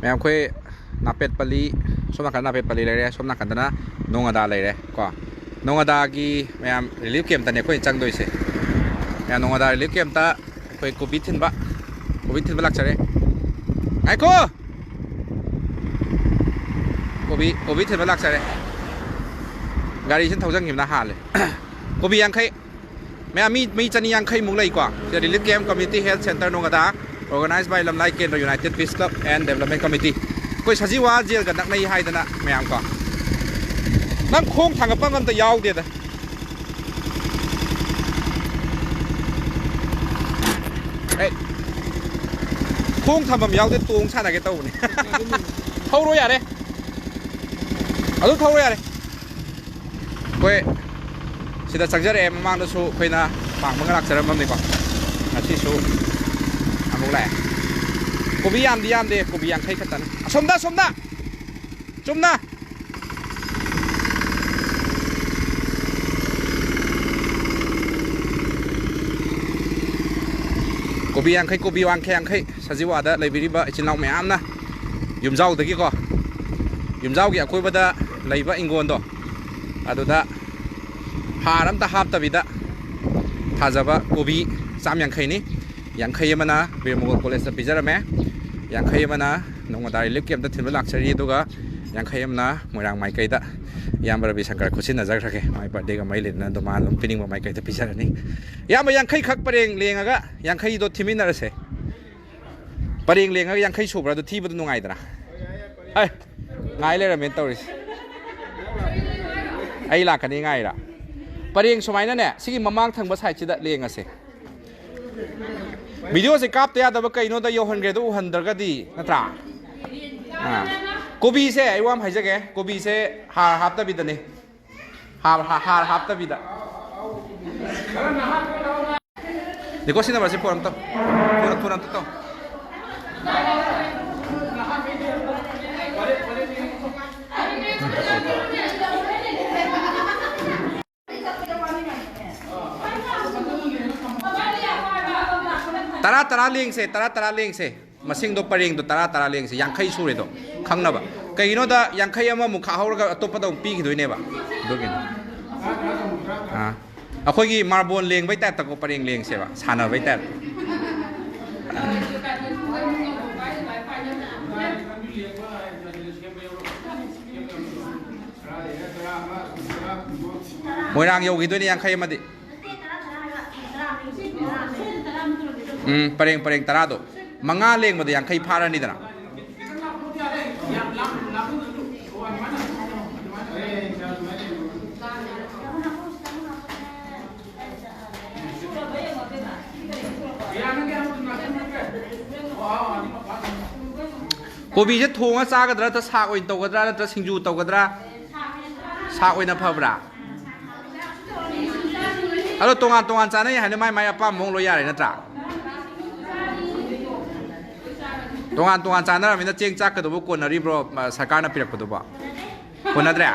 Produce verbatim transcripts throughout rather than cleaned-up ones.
ꯃꯌꯥꯝ, ꯑꯩꯈꯣꯏ ꯅꯥꯄꯦꯠꯄꯜꯂꯤ, ꯁꯣꯝ ꯅꯥꯀꯟꯗ ꯅꯥꯄꯦꯠꯄꯜꯂꯤ ꯂꯩꯔꯦ, ꯁꯣꯝ ꯅꯥꯀꯟꯗꯅ ꯅꯣꯡ ꯑꯗꯥ ꯂꯩꯔꯦ ꯀꯣ꯫ ꯅꯣꯡ ꯑꯗꯥꯒꯤ ꯃꯌꯥꯝ relief camp ꯇꯅꯦ ꯑꯩꯈꯣꯏꯅ ꯆꯪꯗꯣꯏꯁꯦ꯫ ꯃꯌꯥꯝ, ꯅꯣꯡ ꯑꯗꯥ relief camp ꯇ ꯑꯩꯈꯣꯏ ꯀꯣꯕꯤ ꯊꯤꯟꯕ, ꯀꯣꯕꯤ ꯊꯤꯟꯕ ꯂꯥꯛꯆꯔꯦ꯫ ꯉꯥꯏꯈꯣ! ꯀꯣꯕꯤ, ꯀꯣꯕꯤ ꯊꯤꯟꯕ ꯂꯥꯛꯆꯔꯦ꯫ ꯒꯥꯔꯤꯁꯤꯅ ꯊꯧꯖꯟꯈꯤꯕꯅ ꯍꯥꯜꯂꯦ꯫ ꯀꯣꯕꯤ ꯌꯥꯡꯈꯩ꯫ ꯃꯌꯥꯝ, ꯃꯤ, ꯃꯤ ꯆꯅꯤ ꯌꯥꯡꯈꯩꯃꯨꯛ ꯂꯩꯀꯣ꯫ ꯁꯤꯗ Relief Camp Community Health Centre ꯅꯣꯡꯒꯗꯥ, organized by ꯂꯝꯂꯥꯏ ꯀꯦꯟꯗ꯭ꯔ United Peace Club and Development Committee꯫ ꯑꯩꯈꯣꯏ ꯁꯖꯤꯋꯥ ꯖꯦꯜꯒ ꯅꯛꯅꯩ ꯍꯥꯏꯗꯅ ꯃꯌꯥꯝ ꯀꯣ꯫ ꯅꯪ ꯈꯣꯡ ꯊꯥꯡꯒꯠꯄ ꯑꯝꯇ ꯌꯥꯎꯗꯦꯗ꯫ ꯑꯦ, ꯈꯣꯡ ꯊꯝꯐꯝ ꯌꯥꯎꯗꯦ, ꯇꯣꯡ ꯁꯥꯟꯅꯒꯦ ꯇꯧꯕꯅꯦ꯫ ꯊꯧꯔꯣ ꯌꯥꯔꯦ꯫ ꯑꯗꯨ ꯊꯧꯔꯣ ꯌꯥꯔꯦ꯫ ꯑꯩꯈꯣꯏ ꯁꯤꯗ ꯆꯪꯖꯔꯛꯑꯦ꯫ ꯃꯃꯥꯡꯗꯁꯨ ꯑꯩꯈꯣꯏꯅ ꯄꯥꯡꯕꯒ ꯂꯥꯛꯆꯔꯝꯃꯕꯅꯤꯀꯣ꯫ ꯉꯁꯤꯁꯨ ꯑꯃꯨꯛ ꯂꯥꯛꯑꯦ꯫ ꯀꯣꯕꯤ ꯌꯥꯝꯗꯤ ꯌꯥꯝꯗꯦ, ꯀꯣꯕꯤ ꯌꯥꯡꯈꯩ ꯈꯛꯇꯅꯤ꯫ ꯑꯁꯣꯝꯗ, ꯑꯁꯣꯝꯗ! ꯆꯨꯝꯅ! ꯀꯣꯕꯤ ꯌꯥꯡꯈꯩ, ꯀꯣꯕꯤ ꯌꯥꯡꯈꯩ, ꯌꯥꯡꯈꯩ꯫ ꯁꯖꯤꯋꯥꯗ ꯂꯩꯕꯤꯔꯤꯕ ꯏꯆꯤꯜ ꯏꯅꯥꯎ ꯃꯌꯥꯝꯅ ꯌꯨꯝꯖꯥꯎꯗꯒꯤꯀꯣ, ꯌꯨꯝꯖꯥꯎꯒꯤ ꯑꯀꯣꯏꯕꯗ ꯂꯩꯕ ꯏꯪꯒꯣꯟꯗꯣ, ꯑꯗꯨꯗ ꯍꯥꯔ ꯑꯝꯇ ꯍꯥꯞꯇꯕꯤꯗ ꯊꯥꯖꯕ ꯀꯣꯕꯤ ꯆꯥꯝ ꯌꯥꯡꯈꯩꯅꯤ꯫ ꯌꯥꯡꯈꯩ ꯑꯃꯅ ꯕꯤꯔ ꯃꯒꯣꯜ ꯀꯣꯂꯦꯖꯇ ꯄꯤꯖꯔꯝꯃꯦ, ꯌꯥꯡꯈꯩ ꯑꯃꯅ ꯅꯣꯡꯃꯗꯥ relief camp ꯇ ꯊꯤꯟꯕ ꯂꯥꯛꯆꯔꯤ, ꯑꯗꯨꯒ ꯌꯥꯡꯈꯩ ꯑꯃꯅ ꯃꯣꯏꯔꯥꯡ ꯃꯥꯏꯀꯩꯗ ꯏꯌꯥꯝꯕ ꯔꯕꯤ ꯁꯪꯀꯔ ꯈꯨꯠꯁꯤꯟꯅꯖꯈ꯭ꯔꯒꯦ꯫ ꯃꯥꯏ birthday ꯒ ꯃꯔꯤ ꯂꯩꯅꯅ ꯑꯗꯨ ꯃꯥ ꯑꯗꯨꯝ ꯄꯤꯅꯤꯡꯕ ꯃꯥꯏꯀꯩꯗ ꯄꯤꯖꯔꯅꯤ꯫ ꯏꯌꯥꯝꯕ, ꯌꯥꯡꯈꯩꯈꯛ ꯄꯔꯦꯡ ꯂꯦꯡꯉꯒ ꯌꯥꯡꯈꯩꯗꯣ ꯊꯤꯃꯤꯟꯅꯔꯁꯦ꯫ ꯄꯔꯦꯡ ꯂꯦꯡꯉꯒ ꯌꯥꯡꯈꯩ ꯁꯨꯕ꯭ꯔꯥ? ꯑꯗꯨ ꯊꯤꯕꯗꯣ ꯅꯨꯡꯉꯥꯏꯗꯅ꯫ ꯑꯦ, ꯉꯥꯏ ꯂꯩꯔꯝꯃꯦꯅ ꯇꯧꯔꯤꯁꯦ꯫ ꯑꯩ ꯂꯥꯛꯀꯅꯤ ꯉꯥꯏꯔ꯫ ꯄꯔꯦꯡ ꯁꯨꯃꯥꯏꯅꯅꯦ, ꯁꯤꯒꯤ ꯃꯃꯥꯡ ꯊꯪꯕ side ꯁꯤꯗ ꯂꯦꯡꯉꯁꯦ꯫ Video ꯁꯦ ꯀꯥꯞꯇ ꯌꯥꯗꯕ ꯀꯩꯅꯣꯗ ꯌꯧꯍꯟꯈ꯭ꯔꯦ, ꯑꯗꯨ ꯎꯍꯟꯗ꯭ꯔꯒꯗꯤ, ꯅꯠꯇ꯭ꯔꯥ? ꯑꯥ꯫ ꯀꯣꯕꯤꯁꯦ ꯑꯩ ꯋꯥ ꯑꯃ ꯍꯥꯏꯖꯒꯦ, ꯀꯣꯕꯤꯁꯦ ꯍꯥꯔ ꯍꯥꯞꯇꯕꯤꯗꯅꯦ꯫ ꯍꯥꯔ, ꯍꯥꯔ, ꯍꯥꯔ ꯍꯥꯞꯇꯕꯤꯗ꯫ ꯅꯤꯀꯣ, ꯁꯤ number ꯁꯦ phone ꯑꯝꯇ, phone, phone ꯑꯝꯇ ꯇꯧ꯫ ꯇꯔꯥ ꯇꯔꯥ ꯂꯦꯡꯁꯦ, ꯇꯔꯥ ꯇꯔꯥ ꯂꯦꯡꯁꯦ꯫ ꯃꯁꯤꯡꯗꯣ, ꯄꯔꯦꯡꯗꯣ ꯇꯔꯥ ꯇꯔꯥ ꯂꯦꯡꯁꯦ, ꯌꯥꯡꯈꯩ ꯁꯨꯔꯦꯗꯣ, ꯈꯪꯅꯕ꯫ ꯀꯩꯒꯤꯅꯣꯗ, ꯌꯥꯡꯈꯩ ꯑꯃꯃꯨꯛ ꯈꯥꯛꯍꯧꯔꯒ ꯑꯇꯣꯞꯄꯗ ꯑꯃꯨꯛ ꯄꯤꯈꯤꯗꯣꯏꯅꯦꯕ꯫ ꯑꯗꯨꯒꯤꯅꯤ꯫ ꯑꯥ, ꯑꯩꯈꯣꯏꯒꯤ ꯃꯥꯔꯕꯣꯜ ꯂꯦꯡꯕꯩ ꯇꯥꯏꯞꯇꯀꯣ, ꯄꯔꯦꯡ ꯂꯦꯡꯁꯦꯕ, ꯁꯥꯟꯅꯕꯩ ꯇꯥꯏꯞꯇ꯫ ꯃꯣꯏꯔꯥꯡ ꯌꯧꯈꯤꯗꯣꯏꯅꯦ, ꯌꯥꯡꯈꯩ ꯑꯃꯗꯤ꯫ ꯎꯝ, ꯄꯔꯦꯡ ꯄꯔꯦꯡ ꯇꯔꯥꯗꯣ꯫ ꯃꯉꯥ ꯂꯦꯡꯕꯗ ꯌꯥꯡꯈꯩ ꯐꯥꯔꯅꯤꯗꯅ꯫ ꯀꯣꯕꯤꯁꯦ ꯊꯣꯡꯉ ꯆꯥꯒꯗ꯭ꯔꯥ, ꯅꯠꯇ꯭ꯔ ꯁꯥꯛ ꯑꯣꯏꯅ ꯇꯧꯒꯗ꯭ꯔꯥ, ꯅꯠꯇ꯭ꯔ ꯁꯤꯡꯖꯨ ꯇꯧꯒꯗ꯭ꯔꯥ? ꯁꯥꯛ ꯑꯣꯏꯅ ꯐꯕ꯭ꯔꯥ? ꯑꯗꯣ ꯇꯣꯉꯥꯟ ꯇꯣꯉꯥꯟ ꯆꯥꯅꯩ ꯍꯥꯏꯅ ꯃꯥꯏ ꯃꯥꯏ ꯑꯄꯥꯝꯕ ꯃꯑꯣꯡ ꯂꯣꯏ ꯌꯥꯔꯦ ꯅꯠꯇ꯭ꯔꯥ? ꯇꯣꯉꯥꯟ ꯇꯣꯉꯥꯟ ꯆꯥꯅꯔꯕꯅꯤꯅ ꯆꯦꯡ ꯆꯥꯛꯀꯗꯨꯕꯨ ꯀꯣꯟꯅꯔꯤꯕ꯭ꯔꯣ, ꯃ, ꯁꯔꯀꯥꯔꯅ ꯄꯤꯔꯛꯄꯗꯨꯕꯣ? ꯀꯣꯟꯅꯗ꯭ꯔꯦ?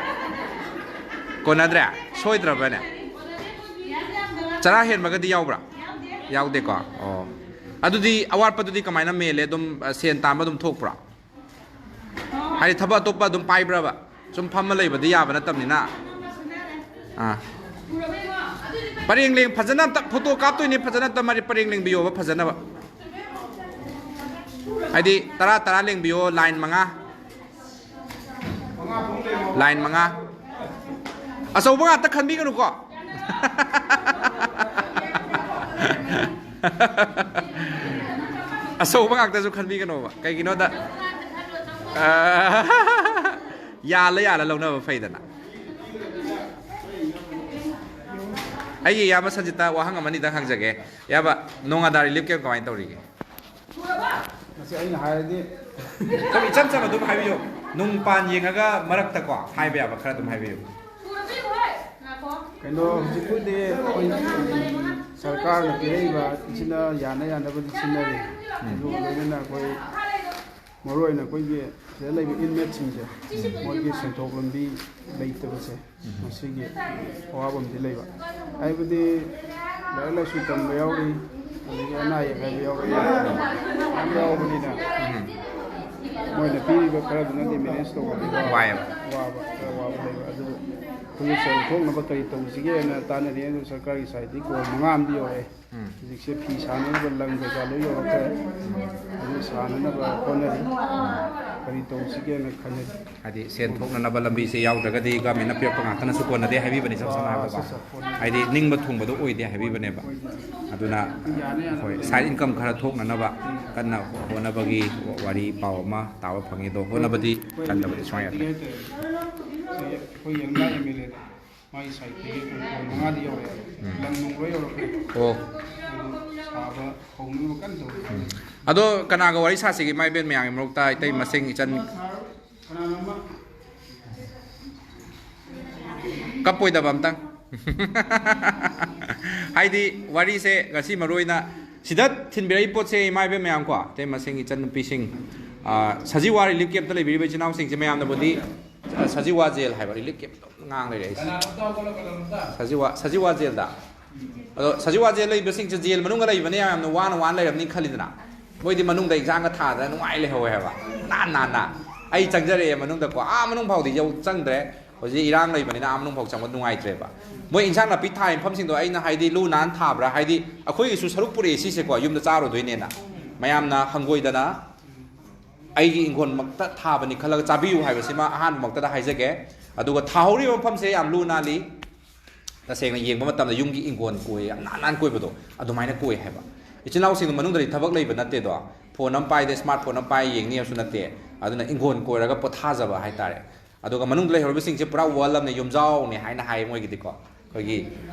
ꯀꯣꯟꯅꯗ꯭ꯔꯦ? ꯁꯣꯏꯗ꯭ꯔꯕꯅꯦ? ꯆꯔꯥ ꯍꯦꯟꯕꯒꯗꯤ ꯌꯥꯎꯕ꯭ꯔꯥ? ꯌꯥꯎꯗꯦꯀꯣ? ꯑꯣ꯫ ꯑꯗꯨꯗꯤ ꯑꯋꯥꯠꯄꯗꯨꯗꯤ ꯀꯃꯥꯏꯅ ꯃꯦꯜꯂꯦ? ꯑꯗꯨꯝ, ꯑ, ꯁꯦꯟ ꯇꯥꯟꯕ ꯑꯗꯨꯝ ꯊꯣꯛꯄ꯭ꯔꯣ? ꯍꯥꯏꯗꯤ ꯊꯕꯛ ꯑꯇꯣꯞꯄ ꯑꯗꯨꯝ ꯄꯥꯏꯕ꯭ꯔꯕ? ꯁꯨꯝ ꯐꯝꯃ ꯂꯩꯕꯗꯤ ꯌꯥꯕ ꯅꯠꯇꯕꯅꯤꯅ꯫ ꯑꯥ꯫ ꯄꯔꯦꯡ ꯂꯦꯡ ꯐꯖꯅ ꯑꯝꯇ ꯐꯣꯇꯣ ꯀꯥꯞꯇꯣꯏꯅꯦ, ꯐꯖꯅ ꯑꯝꯇ ꯃꯔꯤ ꯄꯔꯦꯡ ꯂꯦꯡꯕꯤꯌꯣꯕ ꯐꯖꯅꯕ꯫ ꯍꯥꯏꯗꯤ ꯇꯔꯥ ꯇꯔꯥ ꯂꯦꯡꯕꯤꯌꯣ, ꯂꯥꯏꯟ ꯃꯉꯥ꯫ ꯂꯥꯏꯟ ꯃꯉꯥ꯫ ꯑꯆꯧꯕ ꯉꯥꯛꯇ ꯈꯟꯕꯤꯒꯅꯨꯀꯣ꯫ ꯑꯆꯧꯕ ꯉꯥꯛꯇꯁꯨ ꯈꯟꯕꯤꯒꯅꯣꯕ꯫ ꯀꯩꯒꯤꯅꯣꯗ, ꯑ, ꯌꯥꯜꯂ ꯌꯥꯜꯂ ꯂꯧꯅꯕ ꯐꯩꯗꯅ꯫ ꯑꯩꯒꯤ ꯏꯌꯥꯝꯕ ꯁꯟꯖꯤꯠꯇ ꯋꯥꯍꯪ ꯑꯃꯅꯤꯗꯪ ꯍꯪꯖꯒꯦ꯫ ꯏꯌꯥꯝꯕ, ꯅꯣꯡ ꯑꯗꯥ ꯔꯤꯂꯤꯐ ꯀꯦꯝ ꯀꯃꯥꯏꯅ ꯇꯧꯔꯤꯒꯦ? ꯃꯁꯤ ꯑꯩꯅ ꯍꯥꯏꯔꯗꯤ ꯁꯨꯝ ꯏꯆꯝ ꯆꯝꯅ ꯑꯗꯨꯝ ꯍꯥꯏꯕꯤꯌꯨ꯫ ꯅꯨꯡ ꯄꯥꯟ ꯌꯦꯡꯉꯒ ꯃꯔꯛꯇꯀꯣ ꯍꯥꯏꯕ ꯌꯥꯕ ꯈꯔ ꯑꯗꯨꯝ ꯍꯥꯏꯕꯤꯌꯨ꯫ ꯀꯩꯅꯣ, ꯍꯧꯖꯤꯛꯄꯨꯗꯤ ꯑꯩꯈꯣꯏ ꯁꯔꯀꯥꯔꯅ ꯄꯤꯔꯛꯏꯕ ꯁꯤꯅ ꯌꯥꯅ ꯌꯥꯅꯕꯗꯤ ꯁꯤꯟꯅꯔꯤ꯫ ꯑꯗꯨꯒ ꯂꯣꯏꯅꯅ ꯑꯩꯈꯣꯏ ꯃꯔꯨꯑꯣꯏꯅ ꯑꯩꯈꯣꯏꯒꯤ ꯁꯤꯗ ꯂꯩꯕ ꯏꯟꯃꯦꯠꯁꯤꯡꯁꯦ, ꯃꯣꯏꯒꯤ ꯁꯦꯟꯊꯣꯛ ꯂꯝꯕꯤ ꯂꯩꯇꯕꯁꯦ, ꯃꯁꯤꯒꯤ ꯑꯋꯥꯕ ꯑꯃꯗꯤ ꯂꯩꯕ꯫ ꯍꯥꯏꯕꯗꯤ ꯂꯥꯏꯔꯤꯛ ꯂꯥꯏꯁꯨ ꯇꯝꯕ ꯌꯥꯎꯔꯤ, ꯑꯗꯒꯤ ꯑꯅꯥ ꯑꯌꯦꯛ ꯍꯥꯏꯕ ꯌꯥꯎꯔꯛꯑꯦ, ꯌꯥꯝ ꯌꯥꯎꯕꯅꯤꯅ ꯃꯣꯏꯅ ꯄꯤꯔꯤꯕ ꯈꯔꯗꯨꯅꯗꯤ ꯃꯦꯅꯦꯖ ꯇꯧꯕꯗ ꯋꯥꯏꯌꯦꯕ꯫ ꯋꯥꯕ, ꯈꯔ ꯋꯥꯕ ꯂꯩꯕ꯫ ꯑꯗꯨꯕꯨ ꯑꯩꯈꯣꯏꯒꯤ ꯁꯦꯜ ꯊꯣꯛꯅꯕ ꯀꯔꯤ ꯇꯧꯁꯤꯒꯦꯅ ꯇꯥꯟꯅꯔꯤ꯫ ꯑꯗꯨ ꯁꯔꯀꯥꯔꯒꯤ ꯁꯥꯏꯠꯇꯒꯤ ꯀꯣꯜ ꯃꯉꯥ ꯑꯃꯗꯤ ꯌꯧꯔꯛꯑꯦ꯫ ꯎꯝ꯫ ꯍꯧꯖꯤꯛꯁꯦ ꯐꯤ ꯁꯥꯅꯅꯕ ꯂꯪ ꯀꯩꯀꯥ ꯂꯣꯏ ꯌꯧꯔꯛꯈ꯭ꯔꯦ꯫ ꯑꯗꯨ ꯁꯥꯅꯅꯕ ꯍꯣꯠꯅꯔꯤ꯫ ꯀꯔꯤ ꯇꯧꯁꯤꯒꯦꯅ ꯈꯟꯅꯔꯤ꯫ ꯍꯥꯏꯗꯤ ꯁꯦꯟ ꯊꯣꯛꯅꯅꯕ ꯂꯝꯕꯤꯁꯦ ꯌꯥꯎꯗ꯭ꯔꯒꯗꯤ ꯒꯃꯦꯟꯅ ꯄꯤꯔꯛꯄ ꯉꯥꯛꯇꯅꯁꯨ ꯀꯣꯟꯅꯗꯦ ꯍꯥꯏꯕꯤꯕꯅꯤ, ꯏꯁꯝ ꯁꯝꯅ ꯍꯥꯏꯔꯕꯗꯀꯣ꯫ ꯑꯠꯆꯥ, ꯑꯠꯆꯥ, ꯀꯣꯟꯅꯗꯦ꯫ ꯍꯥꯏꯗꯤ ꯅꯤꯡꯕ ꯊꯨꯡꯕꯗꯣ ꯑꯣꯏꯗꯦ ꯍꯥꯏꯕꯤꯕꯅꯦꯕ꯫ ꯑꯗꯨꯅ ꯌꯥꯅꯤ, ꯌꯥꯅꯤ꯫ ꯍꯣꯏ, ꯁꯥꯏꯠ ꯏꯟꯀꯝ ꯈꯔ ꯊꯣꯛꯅꯅꯕ ꯀꯟꯅ ꯍꯣꯠꯅꯕꯒꯤ ꯋꯥꯔꯤ ꯄꯥꯎ ꯑꯃ ꯇꯥꯕ ꯐꯪꯉꯤ꯫ ꯑꯗꯣ ꯍꯣꯠꯅꯕꯗꯤ ꯀꯟꯗꯕꯗꯤ ꯁꯨꯡꯌꯥ ꯌꯥꯗ꯭ꯔꯦ꯫ ꯑꯩꯈꯣꯏ ꯌꯦꯡꯕ ꯑꯦꯝ ꯑꯦꯜ ꯑꯦ ꯃꯥꯒꯤ ꯁꯥꯏꯠꯇꯒꯤ ꯑꯩꯈꯣꯏ ꯀꯣꯜ ꯃꯉꯥꯗꯤ ꯌꯧꯔꯛꯑꯦ꯫ ꯎꯝ꯫ ꯂꯪ ꯅꯨꯡ ꯂꯣꯏ ꯌꯧꯔꯛꯈ꯭ꯔꯦ꯫ ꯑꯣ꯫ ꯑꯗꯨ ꯁꯥꯕ ꯍꯧꯅꯕ ꯀꯟꯅ ꯇꯧꯔꯤ꯫ ꯎꯝ꯫ ꯑꯗꯣ ꯀꯅꯥꯒ ꯋꯥꯔꯤ ꯁꯥꯁꯤꯒꯦ? ꯏꯃꯥ ꯏꯕꯦꯟ ꯃꯌꯥꯝꯒꯤ ꯃꯔꯛꯇ ꯏꯇꯩ ꯃꯁꯦꯟ ꯏꯆꯟ꯫ ꯀꯅꯥꯅꯣ ꯑꯃ? ꯀꯞꯄꯣꯏꯗꯕ ꯑꯝꯇꯪ꯫ ꯍꯥꯏꯗꯤ ꯋꯥꯔꯤꯁꯦ ꯉꯁꯤ ꯃꯔꯨ ꯑꯣꯏꯅ ꯁꯤꯗ ꯊꯤꯟꯕꯤꯔꯛꯏ ꯄꯣꯠꯁꯦ, ꯏꯃꯥ ꯏꯕꯦꯟ ꯃꯌꯥꯝ ꯀꯣ, ꯏꯇꯩ ꯃꯁꯦꯟ ꯏꯆꯟ ꯅꯨꯄꯤꯁꯤꯡ, ꯑ, ꯁꯖꯤꯋꯥ ꯔꯤꯂꯤꯐ ꯀꯦꯝꯞꯇ ꯂꯩꯕꯤꯔꯤꯕ ꯏꯆꯤꯟ ꯏꯅꯥꯎꯁꯤꯡꯁꯦ, ꯃꯌꯥꯝꯅꯕꯨꯗꯤ, ꯑ, ꯁꯖꯤꯋꯥ ꯖꯦꯜ ꯍꯥꯏꯕ ꯔꯤꯂꯤꯐ ꯀꯦꯝꯞꯇ ꯉꯥꯡ ꯂꯩꯔꯦ ꯑꯩꯁꯦ꯫ ꯁꯖꯤꯋꯥ, ꯁꯖꯤꯋꯥ ꯖꯦꯜꯗ꯫ ꯑꯗꯣ ꯁꯖꯤꯋꯥ ꯖꯦꯜ ꯂꯩꯕꯁꯤꯡꯁꯦ ꯖꯦꯜ ꯃꯅꯨꯡꯗ ꯂꯩꯕꯅꯦ ꯌꯥꯝꯅ ꯋꯥꯅ ꯋꯥꯅ ꯂꯩꯔꯝꯅꯤ ꯈꯜꯂꯤꯗꯅ, ꯃꯣꯏꯗꯤ ꯃꯅꯨꯡꯗ ꯏꯟꯁꯥꯡꯒ ꯊꯥꯗꯅ ꯅꯨꯡꯉꯥꯏ ꯂꯩꯍꯧꯋꯦ ꯍꯥꯏꯕ, ꯅꯥꯟ ꯅꯥꯟꯅ꯫ ꯑꯩ ꯆꯪꯖꯔꯛꯑꯦ ꯃꯅꯨꯡꯗꯀꯣ, ꯑꯥ ꯃꯅꯨꯡ ꯐꯥꯎꯗꯤ ꯌꯧ ꯆꯪꯗ꯭ꯔꯦ꯫ ꯍꯧꯖꯤꯛ ꯏꯔꯥꯡ ꯂꯩꯕꯅꯤꯅ ꯑꯥ ꯃꯅꯨꯡ ꯐꯥꯎ ꯆꯪꯕ ꯅꯨꯡꯉꯥꯏꯇ꯭ꯔꯦꯕ꯫ ꯃꯣꯏ ꯏꯟꯁꯥꯡ ꯅꯥꯄꯤ ꯊꯥꯏ ꯃꯐꯝꯁꯤꯡꯗꯣ ꯑꯩꯅ ꯍꯥꯏꯗꯤ ꯂꯨ ꯅꯥꯟ ꯊꯥꯕ꯭ꯔꯥ, ꯍꯥꯏꯗꯤ ꯑꯩꯈꯣꯏꯒꯤꯁꯨ ꯁꯔꯨꯛ ꯄꯨꯔꯛꯑꯦ ꯁꯤꯁꯦꯀꯣ, ꯌꯨꯝꯗ ꯆꯥꯔꯨꯗꯣꯏꯅꯦꯅ꯫ ꯃꯌꯥꯝꯅ ꯍꯪꯒꯣꯏꯗꯅ ꯑꯩꯒꯤ ꯏꯪꯈꯣꯜꯃꯛꯇ ꯊꯥꯕꯅꯤ ꯈꯜꯂꯒ ꯆꯥꯕꯤꯌꯨ ꯍꯥꯏꯕꯁꯤꯃ ꯑꯍꯥꯟꯕꯃꯛꯇꯗ ꯍꯥꯏꯖꯒꯦ꯫ ꯑꯗꯨꯒ ꯊꯥꯍꯧꯔꯤꯕ ꯃꯐꯝꯁꯦ ꯌꯥꯝ ꯂꯨ ꯅꯥꯜꯂꯤ꯫ ꯇꯁꯦꯡꯅ ꯌꯦꯡꯕ ꯃꯇꯝꯗ ꯌꯨꯝꯒꯤ ꯏꯪꯈꯣꯜ ꯀꯣꯏ, ꯌꯥꯝ ꯅꯥꯟ ꯅꯥꯟ ꯀꯣꯏꯕꯗꯣ, ꯑꯗꯨꯃꯥꯏꯅ ꯀꯣꯏ ꯍꯥꯏꯕ꯫ ꯏꯆꯤꯟ ꯏꯅꯥꯎꯁꯤꯡꯗꯣ ꯃꯅꯨꯡꯗꯗꯤ ꯊꯕꯛ ꯂꯩꯕ ꯅꯠꯇꯦꯗꯣ, ꯐꯣꯟ ꯑꯃ ꯄꯥꯏꯗꯦ, ꯁ꯭ꯃꯥꯔꯠ ꯐꯣꯟ ꯑꯃ ꯄꯥꯏ ꯌꯦꯡꯅꯤ ꯍꯥꯏꯕꯁꯨ ꯅꯠꯇꯦ꯫ ꯑꯗꯨꯅ ꯏꯪꯈꯣꯜ ꯀꯣꯏꯔꯒ ꯄꯣꯊꯥꯖꯕ ꯍꯥꯏꯇꯥꯔꯦ꯫ ꯑꯗꯨꯒ ꯃꯅꯨꯡꯗ ꯂꯩꯍꯧꯔꯤꯕꯁꯤꯡꯁꯦ ꯄꯨꯔꯥ ꯋꯥꯔꯜ ꯑꯃꯅꯦ, ꯌꯨꯝꯖꯥꯎꯅꯦ ꯍꯥꯏꯅ ꯍꯥꯏ ꯃꯣꯏꯒꯤꯗꯤꯀꯣ, ꯑꯩꯈꯣꯏꯒꯤ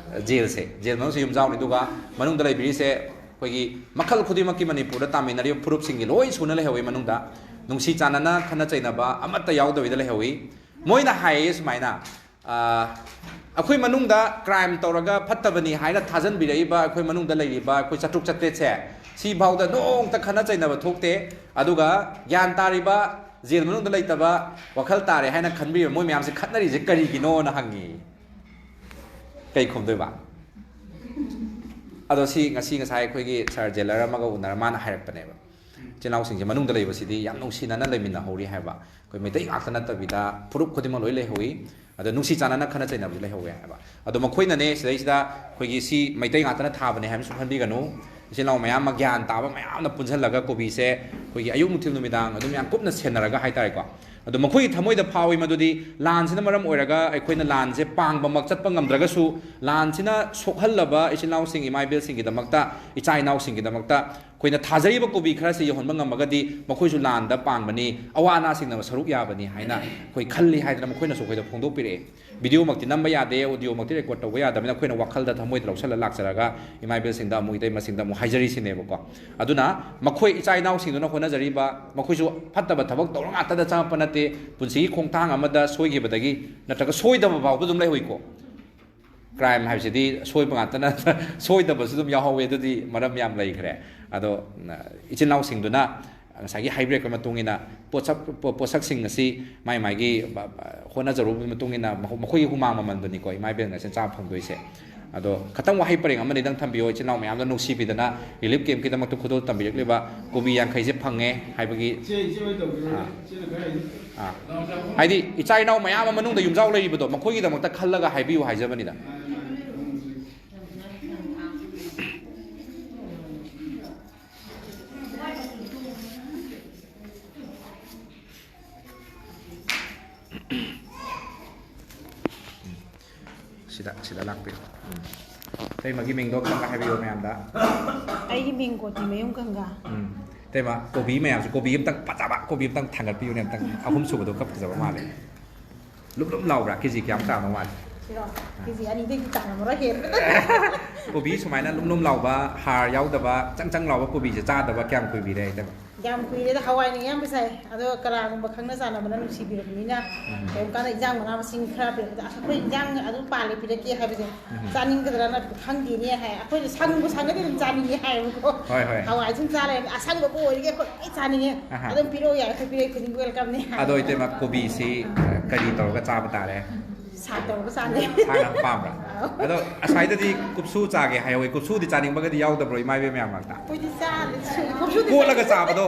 ꯖꯦꯜꯁꯦ, ꯖꯦꯜ ꯃꯅꯨꯡꯁꯦ ꯌꯨꯝꯖꯥꯎꯅꯤ꯫ ꯑꯗꯨꯒ ꯃꯅꯨꯡꯗ ꯂꯩꯕꯤꯔꯤꯁꯦ ꯑꯩꯈꯣꯏꯒꯤ ꯃꯈꯜ ꯈꯨꯗꯤꯡꯃꯛꯀꯤ ꯃꯅꯤꯄꯨꯔꯗ ꯇꯥꯃꯤꯟꯅꯔꯤꯕ ꯐꯨꯔꯨꯞꯁꯤꯡꯒꯤ ꯂꯣꯏ ꯁꯨꯅ ꯂꯩꯍꯧꯋꯤ ꯃꯅꯨꯡꯗ꯫ ꯅꯨꯡꯁꯤ ꯆꯥꯟꯅꯅ, ꯈꯠꯅ ꯆꯩꯅꯕ ꯑꯃꯠꯇ ꯌꯥꯎꯗꯕꯤꯗ ꯂꯩꯍꯧꯋꯤ꯫ ꯃꯣꯏꯅ ꯍꯥꯏꯌꯦ ꯁꯨꯃꯥꯏꯅ, ꯑ, ꯑꯩꯈꯣꯏ ꯃꯅꯨꯡꯗ ꯀ꯭ꯔꯥꯏꯝ ꯇꯧꯔꯒ ꯐꯠꯇꯕꯅꯤ ꯍꯥꯏꯅ ꯊꯥꯖꯟꯕꯤꯔꯛꯏꯕ ꯑꯩꯈꯣꯏ ꯃꯅꯨꯡꯗ ꯂꯩꯔꯤꯕ ꯑꯩꯈꯣꯏ ꯆꯥꯇ꯭ꯔꯨꯛ ꯆꯥꯇ꯭ꯔꯦꯠꯁꯦ ꯁꯤꯐꯥꯎꯗ ꯅꯣꯡꯃꯇ ꯈꯠꯅ ꯆꯩꯅꯕ ꯊꯣꯛꯇꯦ꯫ ꯑꯗꯨꯒ ꯒ꯭ꯌꯥꯟ ꯇꯥꯔꯤꯕ ꯖꯦꯜ ꯃꯅꯨꯡꯗ ꯂꯩꯇꯕ ꯋꯥꯈꯜ ꯇꯥꯔꯦ ꯍꯥꯏꯅ ꯈꯟꯕꯤꯕ ꯃꯣꯏ ꯃꯌꯥꯝꯁꯦ ꯈꯠꯅꯔꯤꯁꯦ ꯀꯔꯤꯒꯤꯅꯣꯅ ꯍꯪꯉꯤ꯫ ꯀꯩ ꯈꯨꯝꯗꯣꯏꯕ? ꯑꯗꯣ ꯁꯤ ꯉꯁꯤ ꯉꯁꯥꯏ ꯑꯩꯈꯣꯏꯒꯤ ꯁꯥꯔ ꯖꯦꯂꯔ ꯑꯃꯒ ꯎꯅꯔ ꯃꯥꯅ ꯍꯥꯏꯔꯛꯄꯅꯦꯕ, ꯏꯆꯤꯜ ꯏꯅꯥꯎꯁꯤꯡꯁꯦ ꯃꯅꯨꯡꯗ ꯂꯩꯕꯁꯤꯗꯤ ꯌꯥꯝ ꯅꯨꯡꯁꯤꯅꯅ ꯂꯩꯃꯤꯟꯅꯍꯧꯔꯤ ꯍꯥꯏꯕ꯫ ꯑꯩꯈꯣꯏ ꯃꯩꯇꯩ ꯉꯥꯛꯇ ꯅꯠꯇꯕꯤꯗ ꯐꯨꯔꯨꯞ ꯈꯨꯗꯤꯡꯃꯛ ꯂꯣꯏ ꯂꯩꯍꯧꯏ꯫ ꯑꯗꯣ ꯅꯨꯡꯁꯤ ꯆꯥꯟꯅꯅ ꯈꯠꯅ ꯆꯩꯅꯕꯁꯨ ꯂꯩꯍꯧꯋꯦ ꯍꯥꯏꯕ꯫ ꯑꯗꯣ ꯃꯈꯣꯏꯅꯅꯦ ꯁꯤꯗꯩꯁꯤꯗ ꯑꯩꯈꯣꯏꯒꯤ ꯁꯤ ꯃꯩꯇꯩ ꯉꯥꯛꯇꯅ ꯊꯥꯕꯅꯦ ꯍꯥꯏꯕꯁꯨ ꯈꯟꯕꯤꯒꯅꯨ꯫ ꯏꯆꯤꯜ ꯏꯅꯥꯎ ꯃꯌꯥꯝ ꯑꯃ, ꯒ꯭ꯌꯥꯟ ꯇꯥꯕ ꯃꯌꯥꯝꯅ ꯄꯨꯟꯁꯤꯜꯂꯒ ꯀꯣꯕꯤꯁꯦ ꯑꯩꯈꯣꯏꯒꯤ ꯑꯌꯨꯛ, ꯅꯨꯡꯊꯤꯜ, ꯅꯨꯃꯤꯗꯥꯡ ꯑꯗꯨꯝ ꯌꯥꯝ ꯀꯨꯞꯅ ꯁꯦꯟꯅꯔꯒ ꯍꯥꯏꯇꯥꯔꯦꯀꯣ꯫ ꯑꯗꯣ ꯃꯈꯣꯏꯒꯤ ꯊꯃꯣꯏꯗ ꯐꯥꯎꯏ ꯃꯗꯨꯗꯤ ꯂꯥꯟꯁꯤꯅ ꯃꯔꯝ ꯑꯣꯏꯔꯒ ꯑꯩꯈꯣꯏꯅ ꯂꯥꯟꯁꯦ ꯄꯥꯡꯕꯃꯛ ꯆꯠꯄ ꯉꯝꯗ꯭ꯔꯒꯁꯨ, ꯂꯥꯟꯁꯤꯅ ꯁꯣꯛꯍꯜꯂꯕ ꯏꯆꯤꯜ ꯏꯅꯥꯎꯁꯤꯡ, ꯏꯃꯥ ꯏꯕꯦꯜꯁꯤꯡꯒꯤꯗꯃꯛꯇ, ꯏꯆꯥ ꯏꯅꯥꯎꯁꯤꯡꯒꯤꯗꯃꯛꯇ ꯑꯩꯈꯣꯏꯅ ꯊꯥꯖꯔꯤꯕ ꯀꯣꯕꯤ ꯈꯔꯁꯤ ꯌꯧꯍꯟꯕ ꯉꯝꯃꯒꯗꯤ ꯃꯈꯣꯏꯁꯨ ꯂꯥꯟꯗ ꯄꯥꯡꯕꯅꯤ, ꯑꯋꯥ ꯑꯅꯥꯁꯤꯡꯅ ꯁꯔꯨꯛ ꯌꯥꯕꯅꯤ ꯍꯥꯏꯅ ꯑꯩꯈꯣꯏ ꯈꯜꯂꯤ ꯍꯥꯏꯗꯅ ꯃꯈꯣꯏꯅꯁꯨ ꯑꯩꯈꯣꯏꯗ ꯐꯣꯡꯗꯣꯛꯄꯤꯔꯛꯑꯦ꯫ ꯚꯤꯗꯤꯑꯣꯃꯛꯇꯤ ꯅꯝꯕ ꯌꯥꯗꯦ, ꯑꯣꯗꯤꯑꯣꯃꯛꯇꯤ ꯔꯦꯀꯣꯔꯗ ꯇꯧꯕ ꯌꯥꯗꯕꯅꯤꯅ ꯑꯩꯈꯣꯏꯅ ꯋꯥꯈꯜꯗ, ꯊꯃꯣꯏꯗ ꯂꯧꯁꯜꯂ ꯂꯥꯛꯆꯔꯒ ꯏꯃꯥ ꯏꯕꯦꯜꯁꯤꯡꯗ ꯑꯃꯨꯛ, ꯏꯇꯩꯃꯁꯤꯡꯗ ꯑꯃꯨꯛ ꯍꯥꯏꯖꯔꯤꯁꯤꯅꯦꯕꯀꯣ꯫ ꯑꯗꯨꯅ ꯃꯈꯣꯏ ꯏꯆꯥ ꯏꯅꯥꯎꯁꯤꯡꯗꯨꯅ ꯍꯣꯠꯅꯖꯔꯤꯕ, ꯃꯈꯣꯏꯁꯨ ꯐꯠꯇꯕ ꯊꯕꯛ ꯇꯧꯔ ꯉꯥꯛꯇꯗ ꯆꯪꯉꯛꯄ ꯅꯠꯇꯦ꯫ ꯄꯨꯟꯁꯤꯒꯤ ꯈꯣꯡꯊꯥꯡ ꯑꯃꯗ ꯁꯣꯏꯈꯤꯕꯗꯒꯤ ꯅꯠꯇ꯭ꯔꯒ ꯁꯣꯏꯗꯕ ꯐꯥꯎꯕ ꯑꯗꯨꯝ ꯂꯩꯍꯧꯏꯀꯣ꯫ ꯀ꯭ꯔꯥꯏꯝ ꯍꯥꯏꯕꯁꯤꯗꯤ ꯁꯣꯏꯕ ꯉꯥꯛꯇꯅ ꯁꯣꯏꯗꯕꯁꯨ ꯑꯗꯨꯝ ꯌꯥꯎꯍꯧꯋꯦ꯫ ꯑꯗꯨꯗꯤ ꯃꯔꯝ ꯌꯥꯝ ꯂꯩꯈ꯭ꯔꯦ꯫ ꯑꯗꯣ, ꯏꯆꯤꯜ ꯏꯅꯥꯎꯁꯤꯡꯗꯨꯅ ꯉꯁꯥꯏꯒꯤ ꯍꯥꯏꯕꯤꯔꯛꯄ ꯃꯇꯨꯡ ꯏꯟꯅ ꯄꯣꯠꯁꯛ, ꯄꯣ-, ꯄꯣꯠꯁꯛꯁꯤꯡ ꯑꯁꯤ ꯃꯥꯏ ꯃꯥꯏꯒꯤ ꯕ-, ꯕ-, ꯍꯣꯠꯅꯖꯔꯨꯕꯒꯤ ꯃꯇꯨꯡ ꯏꯟꯅ ꯃꯈꯣ-, ꯃꯈꯣꯏꯒꯤ ꯍꯨꯃꯥꯡ ꯃꯃꯜꯗꯨꯅꯤꯀꯣ ꯏꯃꯥ ꯏꯕꯦꯜ ꯉꯁꯤ ꯆꯥꯕ ꯐꯪꯗꯣꯏꯁꯦ꯫ ꯑꯗꯣ ꯈꯇꯪ ꯋꯥꯍꯩ ꯄꯔꯦꯡ ꯑꯃꯅꯤꯗꯪ ꯊꯝꯕꯤꯌꯣ, ꯏꯆꯤꯜ ꯏꯅꯥꯎ ꯃꯌꯥꯝꯗ ꯅꯨꯡꯁꯤꯕꯤꯗꯅ ꯔꯤꯂꯤꯐ ꯀꯦꯝꯞꯀꯤꯗꯃꯛꯇ ꯈꯨꯗꯣꯜ ꯇꯝꯕꯤꯔꯛꯂꯤꯕ ꯀꯣꯕꯤ ꯌꯥꯡꯈꯩꯁꯦ ꯐꯪꯉꯦ ꯍꯥꯏꯕꯒꯤ, ꯏꯆꯦ, ꯏꯆꯦ ꯍꯣꯏ ꯇꯧꯕꯤꯔꯣꯅꯦ꯫ ꯑꯥ꯫ ꯏꯆꯦꯅ ꯈꯔ ꯍꯦꯟꯅ꯫ ꯑꯥ꯫ ꯍꯥꯏꯗꯤ ꯏꯆꯥ ꯏꯅꯥꯎ ꯃꯌꯥꯝ ꯑꯃ ꯃꯅꯨꯡꯗ ꯌꯨꯝꯖꯥꯎ ꯂꯩꯔꯤꯕꯗꯣ, ꯃꯈꯣꯏꯒꯤꯗꯃꯛꯇ ꯈꯜꯂꯒ ꯍꯥꯏꯕꯤꯌꯨ ꯍꯥꯏꯖꯕꯅꯤꯗ꯫ ꯃꯥꯅꯦ, ꯃꯥꯅꯦ꯫ ꯁꯤꯗ, ꯁꯤꯗ ꯂꯥꯛꯄꯤꯌꯨ꯫ ꯎꯝ꯫ ꯏꯇꯩꯃꯒꯤ ꯃꯤꯡꯗꯣ ꯑꯝꯇꯪꯒ ꯍꯥꯏꯕꯤꯌꯨ ꯃꯌꯥꯝꯗ꯫ ꯑꯩꯒꯤ ꯃꯤꯡ ꯀꯣꯇꯤꯃꯌꯨꯝ ꯒꯪꯒꯥ꯫ ꯎꯝ꯫ ꯏꯇꯩꯃ, ꯀꯣꯕꯤ ꯃꯌꯥꯝꯁꯦ, ꯀꯣꯕꯤ ꯑꯝꯇꯪ ꯐꯖꯕ, ꯀꯣꯕꯤ ꯑꯝꯇꯪ ꯊꯥꯡꯒꯠꯄꯤꯌꯨꯅꯦ, ꯑꯝꯇꯪ꯫ ꯑꯍꯨꯝ ꯁꯨꯕꯗꯣ ꯈꯔ ꯐꯖꯕ ꯃꯥꯜꯂꯦ꯫ ꯂꯨꯝ ꯂꯨꯝ ꯂꯥꯎꯕ꯭ꯔꯥ? ꯀꯦꯖꯤ ꯀꯌꯥꯃꯨꯛ ꯇꯥꯔꯝꯗꯧ ꯃꯥꯜꯂꯦ? ꯁꯤꯔꯣ? ꯀꯦꯖꯤ ꯑꯅꯤꯗꯒꯤ ꯇꯥꯔꯝꯃꯔꯣꯏ, ꯍꯦꯟꯕꯗ꯫ ꯀꯣꯕꯤ ꯁꯨꯃꯥꯏꯅ ꯂꯨꯝ ꯂꯨꯝ ꯂꯥꯎꯕ, ꯍꯥꯔ ꯌꯥꯎꯗꯕ, ꯆꯪ ꯆꯪ ꯂꯥꯎꯕ ꯀꯣꯕꯤꯁꯦ ꯆꯥꯗꯕ ꯀꯌꯥꯝ ꯀꯨꯏꯕꯤꯔꯦ, ꯏꯇꯩꯃ? ꯌꯥꯝ ꯀꯨꯏꯔꯦꯗ, ꯍꯋꯥꯏꯅ ꯑꯌꯥꯝꯕ ꯆꯥꯏ꯫ ꯑꯗꯣ ꯀꯅꯥꯒꯨꯝꯕ ꯈꯪꯅ ꯆꯥꯟꯅꯕꯅ ꯅꯨꯡꯁꯤꯕꯤꯔꯕꯅꯤꯅ, ꯎꯝ꯫ ꯀꯔꯤꯒꯨꯝꯕ ꯀꯥꯟꯗ ꯏꯟꯖꯥꯡ ꯃꯅꯥ ꯃꯁꯤꯡ ꯈꯔ ꯄꯤꯔꯛꯄꯗ, "ꯑꯁ, ꯑꯩꯈꯣꯏ ꯏꯟꯖꯥꯡ ꯑꯗꯨ ꯄꯥꯜꯂꯦ, ꯄꯤꯔꯛꯀꯦ" ꯍꯥꯏꯕꯁꯦ, ꯎꯝ꯫ ꯆꯥꯅꯤꯡꯒꯗ꯭ꯔꯅ ꯈꯪꯗꯦꯅꯦ ꯍꯥꯏ꯫ ꯑꯩꯈꯣꯏꯁꯨ ꯁꯪꯕꯨ ꯁꯪꯉꯗꯤ ꯑꯗꯨꯝ ꯆꯥꯅꯤꯡꯉꯦ ꯍꯥꯏꯌꯦꯕꯀꯣ꯫ ꯍꯣꯏ, ꯍꯣꯏ꯫ ꯍꯋꯥꯏ ꯁꯨꯝ ꯆꯥ ꯂꯩꯔꯗꯤ, "ꯑꯁꯪꯕꯕꯨ ꯑꯣꯏꯔꯗꯤ ꯑꯩꯈꯣꯏ ꯂꯣꯏ ꯆꯥꯅꯤꯡꯉꯦ꯫ ꯑꯍꯥ꯫ ꯑꯗꯨꯝ ꯄꯤꯔꯛꯑꯣ, ꯌꯥꯏ, ꯑꯩꯈꯣꯏ ꯄꯤꯔꯛꯏ ꯈꯨꯗꯤꯡ ꯋꯦꯜꯀꯝꯅꯦ" ꯍꯥꯏ꯫ ꯑꯗꯣ ꯏꯇꯩꯃ, ꯀꯣꯕꯤꯁꯤ, ꯑ, ꯀꯔꯤ ꯇꯧꯔꯒ ꯆꯥꯕ ꯇꯥꯔꯦ? ꯁꯥꯛ ꯇꯧꯔꯒ ꯆꯥꯅꯩ꯫ ꯁꯥꯛꯅ ꯄꯥꯝꯕ꯭ꯔꯥ? ꯑꯗꯣ ꯑꯁ꯭ꯋꯥꯏꯗꯗꯤ ꯀꯨꯞꯁꯨ ꯆꯥꯒꯦ ꯍꯥꯏꯍꯧꯋꯤ꯫ ꯀꯨꯞꯁꯨꯗꯤ ꯆꯥꯅꯤꯡꯕꯒꯗꯤ ꯌꯥꯎꯗꯕ꯭ꯔꯣ ꯏꯃꯥ ꯏꯕꯦꯟ ꯃꯌꯥꯝ ꯃꯔꯛꯇ? ꯑꯩꯈꯣꯏꯗꯤ ꯆꯥꯗꯦ꯫ ꯁꯨ- ꯀꯨꯞꯁꯨꯗꯤ ꯀꯣꯠꯂꯒ ꯆꯥꯕꯗꯣ,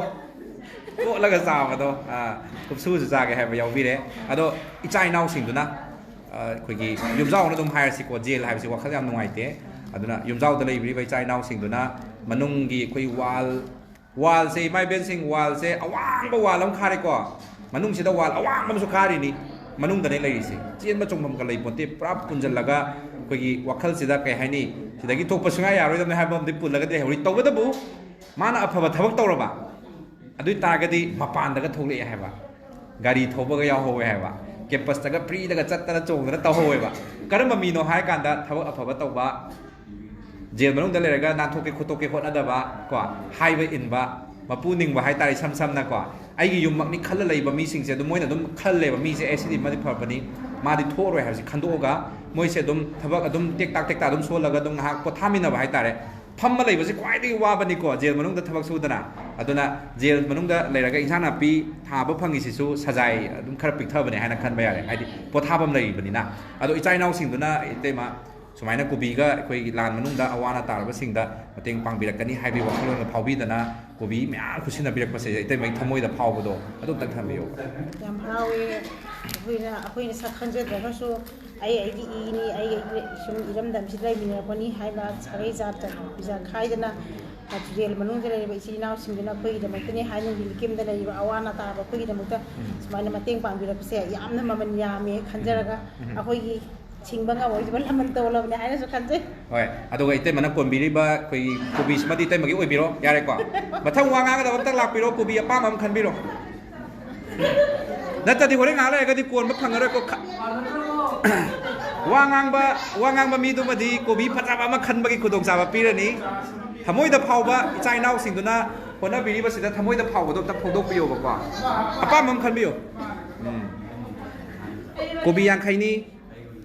ꯀꯣꯠꯂꯒ ꯆꯥꯕꯗꯣ, ꯑꯥ, ꯀꯨꯞꯁꯨꯁꯨ ꯆꯥꯒꯦ ꯍꯥꯏꯕ ꯌꯥꯎꯕꯤꯔꯦ꯫ ꯑꯗꯣ ꯏꯆꯥ ꯏꯅꯥꯎꯁꯤꯡꯗꯨꯅ, ꯑ, ꯑꯩꯈꯣꯏꯒꯤ ꯌꯨꯝꯖꯥꯎꯅ ꯑꯗꯨꯝ ꯍꯥꯏꯔꯁꯤꯀꯣ, ꯖꯦꯜ ꯍꯥꯏꯕꯁꯤ ꯋꯥꯈꯜ ꯌꯥꯝ ꯅꯨꯡꯉꯥꯏꯇꯦ꯫ ꯑꯗꯨꯅ ꯌꯨꯝꯖꯥꯎꯗ ꯂꯩꯕꯤꯔꯤꯕ ꯏꯆꯥ ꯏꯅꯥꯎꯁꯤꯡꯗꯨꯅ ꯃꯅꯨꯡꯒꯤ ꯑꯩꯈꯣꯏ ꯋꯥꯜ, ꯋꯥꯜꯁꯦ, ꯏꯃꯥ ꯏꯕꯦꯟꯁꯤꯡ, ꯋꯥꯜꯁꯦ, ꯑꯋꯥꯡꯕ ꯋꯥꯜ ꯑꯃ ꯈꯥꯔꯦꯀꯣ, ꯃꯅꯨꯡꯁꯤꯗ ꯋꯥꯜ ꯑꯋꯥꯡꯕ ꯑꯃꯁꯨ ꯈꯥꯔꯤꯅꯤ꯫ ꯃꯅꯨꯡꯗꯅꯦ ꯂꯩꯔꯤꯁꯦ, ꯆꯦꯟꯕ ꯆꯣꯡꯐꯝꯒ ꯂꯩꯄꯣꯟꯇꯦ꯫ ꯄꯨꯔꯥ ꯄꯨꯟꯁꯤꯜꯂꯒ ꯑꯩꯈꯣꯏꯒꯤ ꯋꯥꯈꯜꯁꯤꯗ, ꯀꯩ ꯍꯥꯏꯅꯤ, ꯁꯤꯗꯒꯤ ꯊꯣꯛꯄ ꯁꯨꯡꯌꯥ ꯌꯥꯔꯣꯏꯗꯕꯅꯤ ꯍꯥꯏꯕ ꯑꯃꯗꯤ ꯄꯨꯜꯂꯒꯗꯤ ꯂꯩꯍꯧꯔꯤ꯫ ꯇꯧꯕꯇꯕꯨ ꯃꯥꯅ ꯑꯐꯕ ꯊꯕꯛ ꯇꯧꯔꯕ, ꯑꯗꯨ ꯑꯣꯏ ꯇꯥꯔꯒꯗꯤ ꯃꯄꯥꯟꯗꯒ ꯊꯣꯛꯂꯛꯑꯦ ꯍꯥꯏꯕ, ꯒꯥꯔꯤ ꯊꯧꯕꯒ ꯌꯥꯎꯍꯧꯋꯦ ꯍꯥꯏꯕ, ꯀꯦꯝꯄꯁꯇꯒ ꯐ꯭ꯔꯤꯗꯒ ꯆꯠꯇꯅ ꯆꯣꯡꯗꯅ ꯇꯧꯍꯧꯋꯦꯕ꯫ ꯀꯔꯝꯕ ꯃꯤꯅꯣ ꯍꯥꯏꯔꯀꯥꯟꯗ ꯊꯕꯛ ꯑꯐꯕ ꯇꯧꯕ, ꯖꯦꯜ ꯃꯅꯨꯡꯗ ꯂꯩꯔꯒ ꯅꯥꯟꯊꯣꯛꯀꯦ ꯈꯣꯠꯇꯣꯛꯀꯦ ꯍꯣꯠꯅꯗꯕ, ꯀꯣ, ꯍꯥꯏꯕ ꯏꯟꯕ, ꯃꯄꯨ ꯅꯤꯡꯕ ꯍꯥꯏꯇꯥꯔꯦ꯫ ꯏꯁꯝ ꯁꯝꯅ, ꯀꯣ, ꯑꯩꯒꯤ ꯌꯨꯝꯃꯛꯅꯤ ꯈꯜꯂ ꯂꯩꯕ ꯃꯤꯁꯤꯡꯁꯦ ꯑꯗꯨꯝ, ꯃꯣꯏꯅ ꯑꯗꯨꯝ ꯈꯜꯂꯦꯕ, ꯃꯤꯁꯦ, "ꯑꯦ, ꯁꯤꯗꯤ ꯃꯥꯗꯤ ꯐꯕꯅꯤ, ꯃꯥꯗꯤ ꯊꯣꯛꯑꯔꯣꯏ" ꯍꯥꯏꯕꯁꯤ ꯈꯟꯗꯣꯛꯑꯒ ꯃꯣꯏꯁꯦ ꯑꯗꯨꯝ ꯊꯕꯛ ꯑꯗꯨꯝ ꯇꯦꯛꯇꯥꯛ ꯇꯦꯛꯇꯥꯛ ꯑꯗꯨꯝ ꯁꯣꯜꯂꯒ ꯑꯗꯨꯝ ꯉꯥꯏꯍꯥꯛ ꯄꯣꯊꯥꯃꯤꯟꯅꯕ ꯍꯥꯏꯇꯥꯔꯦ꯫ ꯐꯝꯃ ꯂꯩꯕꯁꯦ ꯈ꯭ꯋꯥꯏꯗꯒꯤ ꯋꯥꯕꯅꯤꯀꯣ, ꯖꯦꯜ ꯃꯅꯨꯡꯗ ꯊꯕꯛ ꯁꯨꯗꯅ꯫ ꯑꯗꯨꯅ ꯖꯦꯜ ꯃꯅꯨꯡꯗ ꯂꯩꯔꯒ ꯏꯟꯁꯥꯡ ꯅꯥꯄꯤ ꯊꯥꯕ ꯐꯪꯉꯤꯁꯤꯁꯨ ꯁꯖꯥꯏ ꯑꯗꯨꯝ ꯈꯔ ꯄꯤꯛꯊꯕꯅꯦ ꯍꯥꯏꯅ ꯈꯟꯕ ꯌꯥꯔꯦ, ꯍꯥꯏꯗꯤ ꯄꯣꯊꯥꯐꯝ ꯂꯩꯔꯤꯕꯅꯤꯅ꯫ ꯑꯗꯣ ꯏꯆꯥ ꯏꯅꯥꯎꯁꯤꯡꯗꯨꯅ, ꯏꯇꯩꯃ, ꯁꯨꯃꯥꯏꯅ ꯀꯣꯕꯤꯒ ꯑꯩꯈꯣꯏꯒꯤ ꯂꯥꯟ ꯃꯅꯨꯡꯗ ꯑꯋꯥ ꯑꯅꯥ ꯇꯥꯔꯕꯁꯤꯡꯗ ꯃꯇꯦꯡ ꯄꯥꯡꯕꯤꯔꯛꯀꯅꯤ ꯍꯥꯏꯕꯒꯤ ꯋꯥꯈꯜꯂꯣꯟꯒ ꯐꯥꯎꯕꯤꯗꯅ ꯀꯣꯕꯤ ꯃꯌꯥꯝ ꯈꯨꯠꯁꯤꯟꯅꯕꯤꯔꯛꯄꯁꯦ ꯏꯇꯩꯃꯒꯤ ꯊꯃꯣꯏꯗ ꯐꯥꯎꯕꯗꯣ ꯑꯗꯨꯝꯇꯪ ꯊꯝꯕꯤꯌꯨ꯫ ꯌꯥꯝ ꯍꯔꯥꯎꯋꯦ꯫ ꯑꯩꯈꯣꯏꯅ, ꯑꯩꯈꯣꯏꯅ ꯁꯛ ꯈꯪꯖꯗ꯭ꯔꯒꯁꯨ ꯑꯩ ꯑꯩꯒꯤ ꯏꯅꯤ, ꯑꯩ ꯑꯩꯒꯤ ꯁꯨꯝ ꯏꯔꯝꯗꯝꯁꯤꯗ ꯂꯩꯃꯤꯟꯅꯔꯛꯄꯅꯤ ꯍꯥꯏꯅ ꯁꯥꯒꯩ ꯖꯥꯠ ꯄꯤꯖꯥ ꯈꯥꯏꯗꯅ ꯖꯦꯜ ꯃꯅꯨꯡꯗ ꯂꯩꯔꯤꯕ ꯏꯆꯤꯜ ꯏꯅꯥꯎꯁꯤꯡꯗꯨꯅ ꯑꯩꯈꯣꯏꯒꯤꯗꯃꯛꯇꯅꯤ ꯍꯥꯏꯅ ꯃꯤꯂꯤꯀꯦꯝꯗ ꯂꯩꯔꯤꯕ ꯑꯋꯥ ꯑꯅꯥ ꯇꯥꯕ ꯑꯩꯈꯣꯏꯒꯤꯗꯃꯛꯇ ꯁꯨꯃꯥꯏꯅ ꯃꯇꯦꯡ ꯄꯥꯡꯕꯤꯔꯛꯄꯁꯦ ꯌꯥꯝꯅ ꯃꯃꯜ ꯌꯥꯝꯃꯦ ꯈꯟꯖꯔꯒ ꯑꯩꯈꯣꯏꯒꯤ ꯁꯤꯡꯕ ꯉꯝꯃꯣꯏꯗꯕ ꯂꯃꯟ ꯇꯧꯂꯕꯅꯦ ꯍꯥꯏꯅꯁꯨ ꯈꯟꯖꯩ꯫ ꯍꯣꯏ, ꯑꯗꯨꯒ ꯏꯇꯩꯃꯅ ꯀꯣꯟꯕꯤꯔꯤꯕ ꯑꯩꯈꯣꯏꯒꯤ ꯀꯣꯕꯤꯁꯤꯃꯗꯤ ꯏꯇꯩꯃꯒꯤ ꯑꯣꯏꯕꯤꯔꯣ, ꯌꯥꯔꯦꯀꯣ? ꯃꯊꯪ ꯋꯥ ꯉꯥꯡꯒꯗꯕ ꯑꯝꯇꯪ ꯂꯥꯛꯄꯤꯔꯣ, ꯀꯣꯕꯤ ꯑꯄꯥꯝꯕ ꯑꯃ ꯈꯟꯕꯤꯔꯣ꯫ ꯅꯠꯇ꯭ꯔꯗꯤ ꯍꯣꯔꯦꯟ ꯉꯥꯏꯍꯥꯛ ꯂꯩꯔꯒꯗꯤ ꯀꯣꯟꯕ ꯐꯪꯉꯔꯣꯏꯀꯣ꯫ ꯈ-, ꯋꯥ ꯉꯥꯡꯕ, ꯋꯥ ꯉꯥꯡꯕ ꯃꯤꯗꯨꯃꯗꯤ ꯀꯣꯕꯤ ꯐꯖꯕ ꯑꯃ ꯈꯟꯕꯒꯤ ꯈꯨꯗꯣꯡꯆꯥꯕ ꯄꯤꯔꯅꯤ꯫ ꯊꯃꯣꯏꯗ ꯐꯥꯎꯕ ꯏꯆꯥ ꯏꯅꯥꯎꯁꯤꯡꯗꯨꯅ ꯍꯣꯠꯅꯕꯤꯔꯤꯕꯁꯤꯗ ꯊꯃꯣꯏꯗ ꯐꯥꯎꯕꯗꯣ ꯑꯝꯇ ꯐꯣꯡꯗꯣꯛꯄꯤꯌꯣꯕꯀꯣ꯫ ꯑꯄꯥꯝꯕ ꯑꯃ ꯈꯟꯕꯤꯌꯨ꯫ ꯎꯝ꯫ ꯀꯣꯕꯤ ꯌꯥꯡꯈꯩꯅꯤ꯫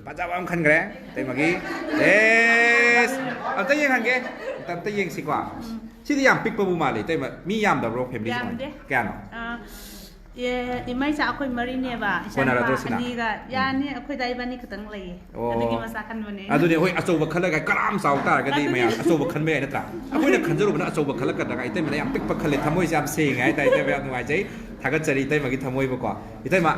ꯐꯖꯕ ꯑꯃ ꯈꯟꯈ꯭ꯔꯦ ꯏꯇꯩꯃꯒꯤ꯫ ꯑꯦꯁ! ꯑꯝꯇ ꯌꯦꯡꯍꯟꯒꯦ꯫ ꯑꯝꯇ, ꯑꯝꯇ ꯌꯦꯡꯁꯤꯀꯣ꯫ ꯁꯤꯗꯤ ꯌꯥꯝ ꯄꯤꯛꯄꯕꯨ ꯃꯥꯜꯂꯤ ꯏꯇꯩꯃ꯫ ꯃꯤ ꯌꯥꯝꯗꯕ꯭ꯔꯣ, ꯐꯦꯃꯤꯂꯤ ꯀꯃꯥꯏꯅ? ꯌꯥꯝꯗꯦ꯫ ꯀꯌꯥꯅꯣ? ꯑꯥ, ꯑꯦ, ꯏꯃꯥ ꯏꯆꯥ ꯑꯩꯈꯣꯏ ꯃꯔꯤꯅꯦꯕ, ꯏꯆꯥ ꯀꯣꯟꯅꯔꯗ꯭ꯔꯣ ꯅꯨꯄꯥ ꯁꯤꯅ? ꯑꯅꯤꯒ ꯌꯥꯅꯤ, ꯑꯩꯈꯣꯏꯗ ꯏꯕꯥꯅꯤ ꯈꯛꯇꯪ ꯂꯩꯌꯦ꯫ ꯑꯣ꯫ ꯑꯗꯨꯒꯤ ꯃꯆꯥ ꯈꯟꯕꯅꯦ꯫ ꯑꯗꯨꯅꯦ, ꯍꯣꯏ, ꯑꯆꯧꯕ ꯈꯜꯂꯒ ꯀꯔꯥꯝ ꯆꯥꯎ ꯇꯥꯔꯒꯗꯤ ꯑꯗꯨꯅꯦ꯫ ꯃꯌꯥꯝ ꯑꯆꯧꯕ ꯈꯟꯕ ꯌꯥꯏ ꯅꯠꯇ꯭ꯔꯥ? ꯑꯩꯈꯣꯏꯅ ꯈꯟꯖꯔꯨꯕꯅ ꯑꯆꯧꯕ ꯈꯜꯂꯛꯀꯗ꯭ꯔꯥ? ꯏꯇꯩꯃꯅ ꯌꯥꯝ ꯄꯤꯛꯄ ꯈꯜꯂꯦ꯫ ꯊꯃꯣꯏꯁꯦ ꯌꯥꯝ ꯁꯦꯡꯉꯦ ꯍꯥꯏꯇꯥꯔꯦ꯫ ꯏꯇꯩꯃ, ꯌꯥꯝ ꯅꯨꯡꯉꯥꯏꯖꯩ꯫ ꯊꯥꯒꯠꯆꯔꯤ ꯏꯇꯩꯃꯒꯤ ꯊꯃꯣꯏꯕꯨꯀꯣ꯫ ꯏꯇꯩꯃ,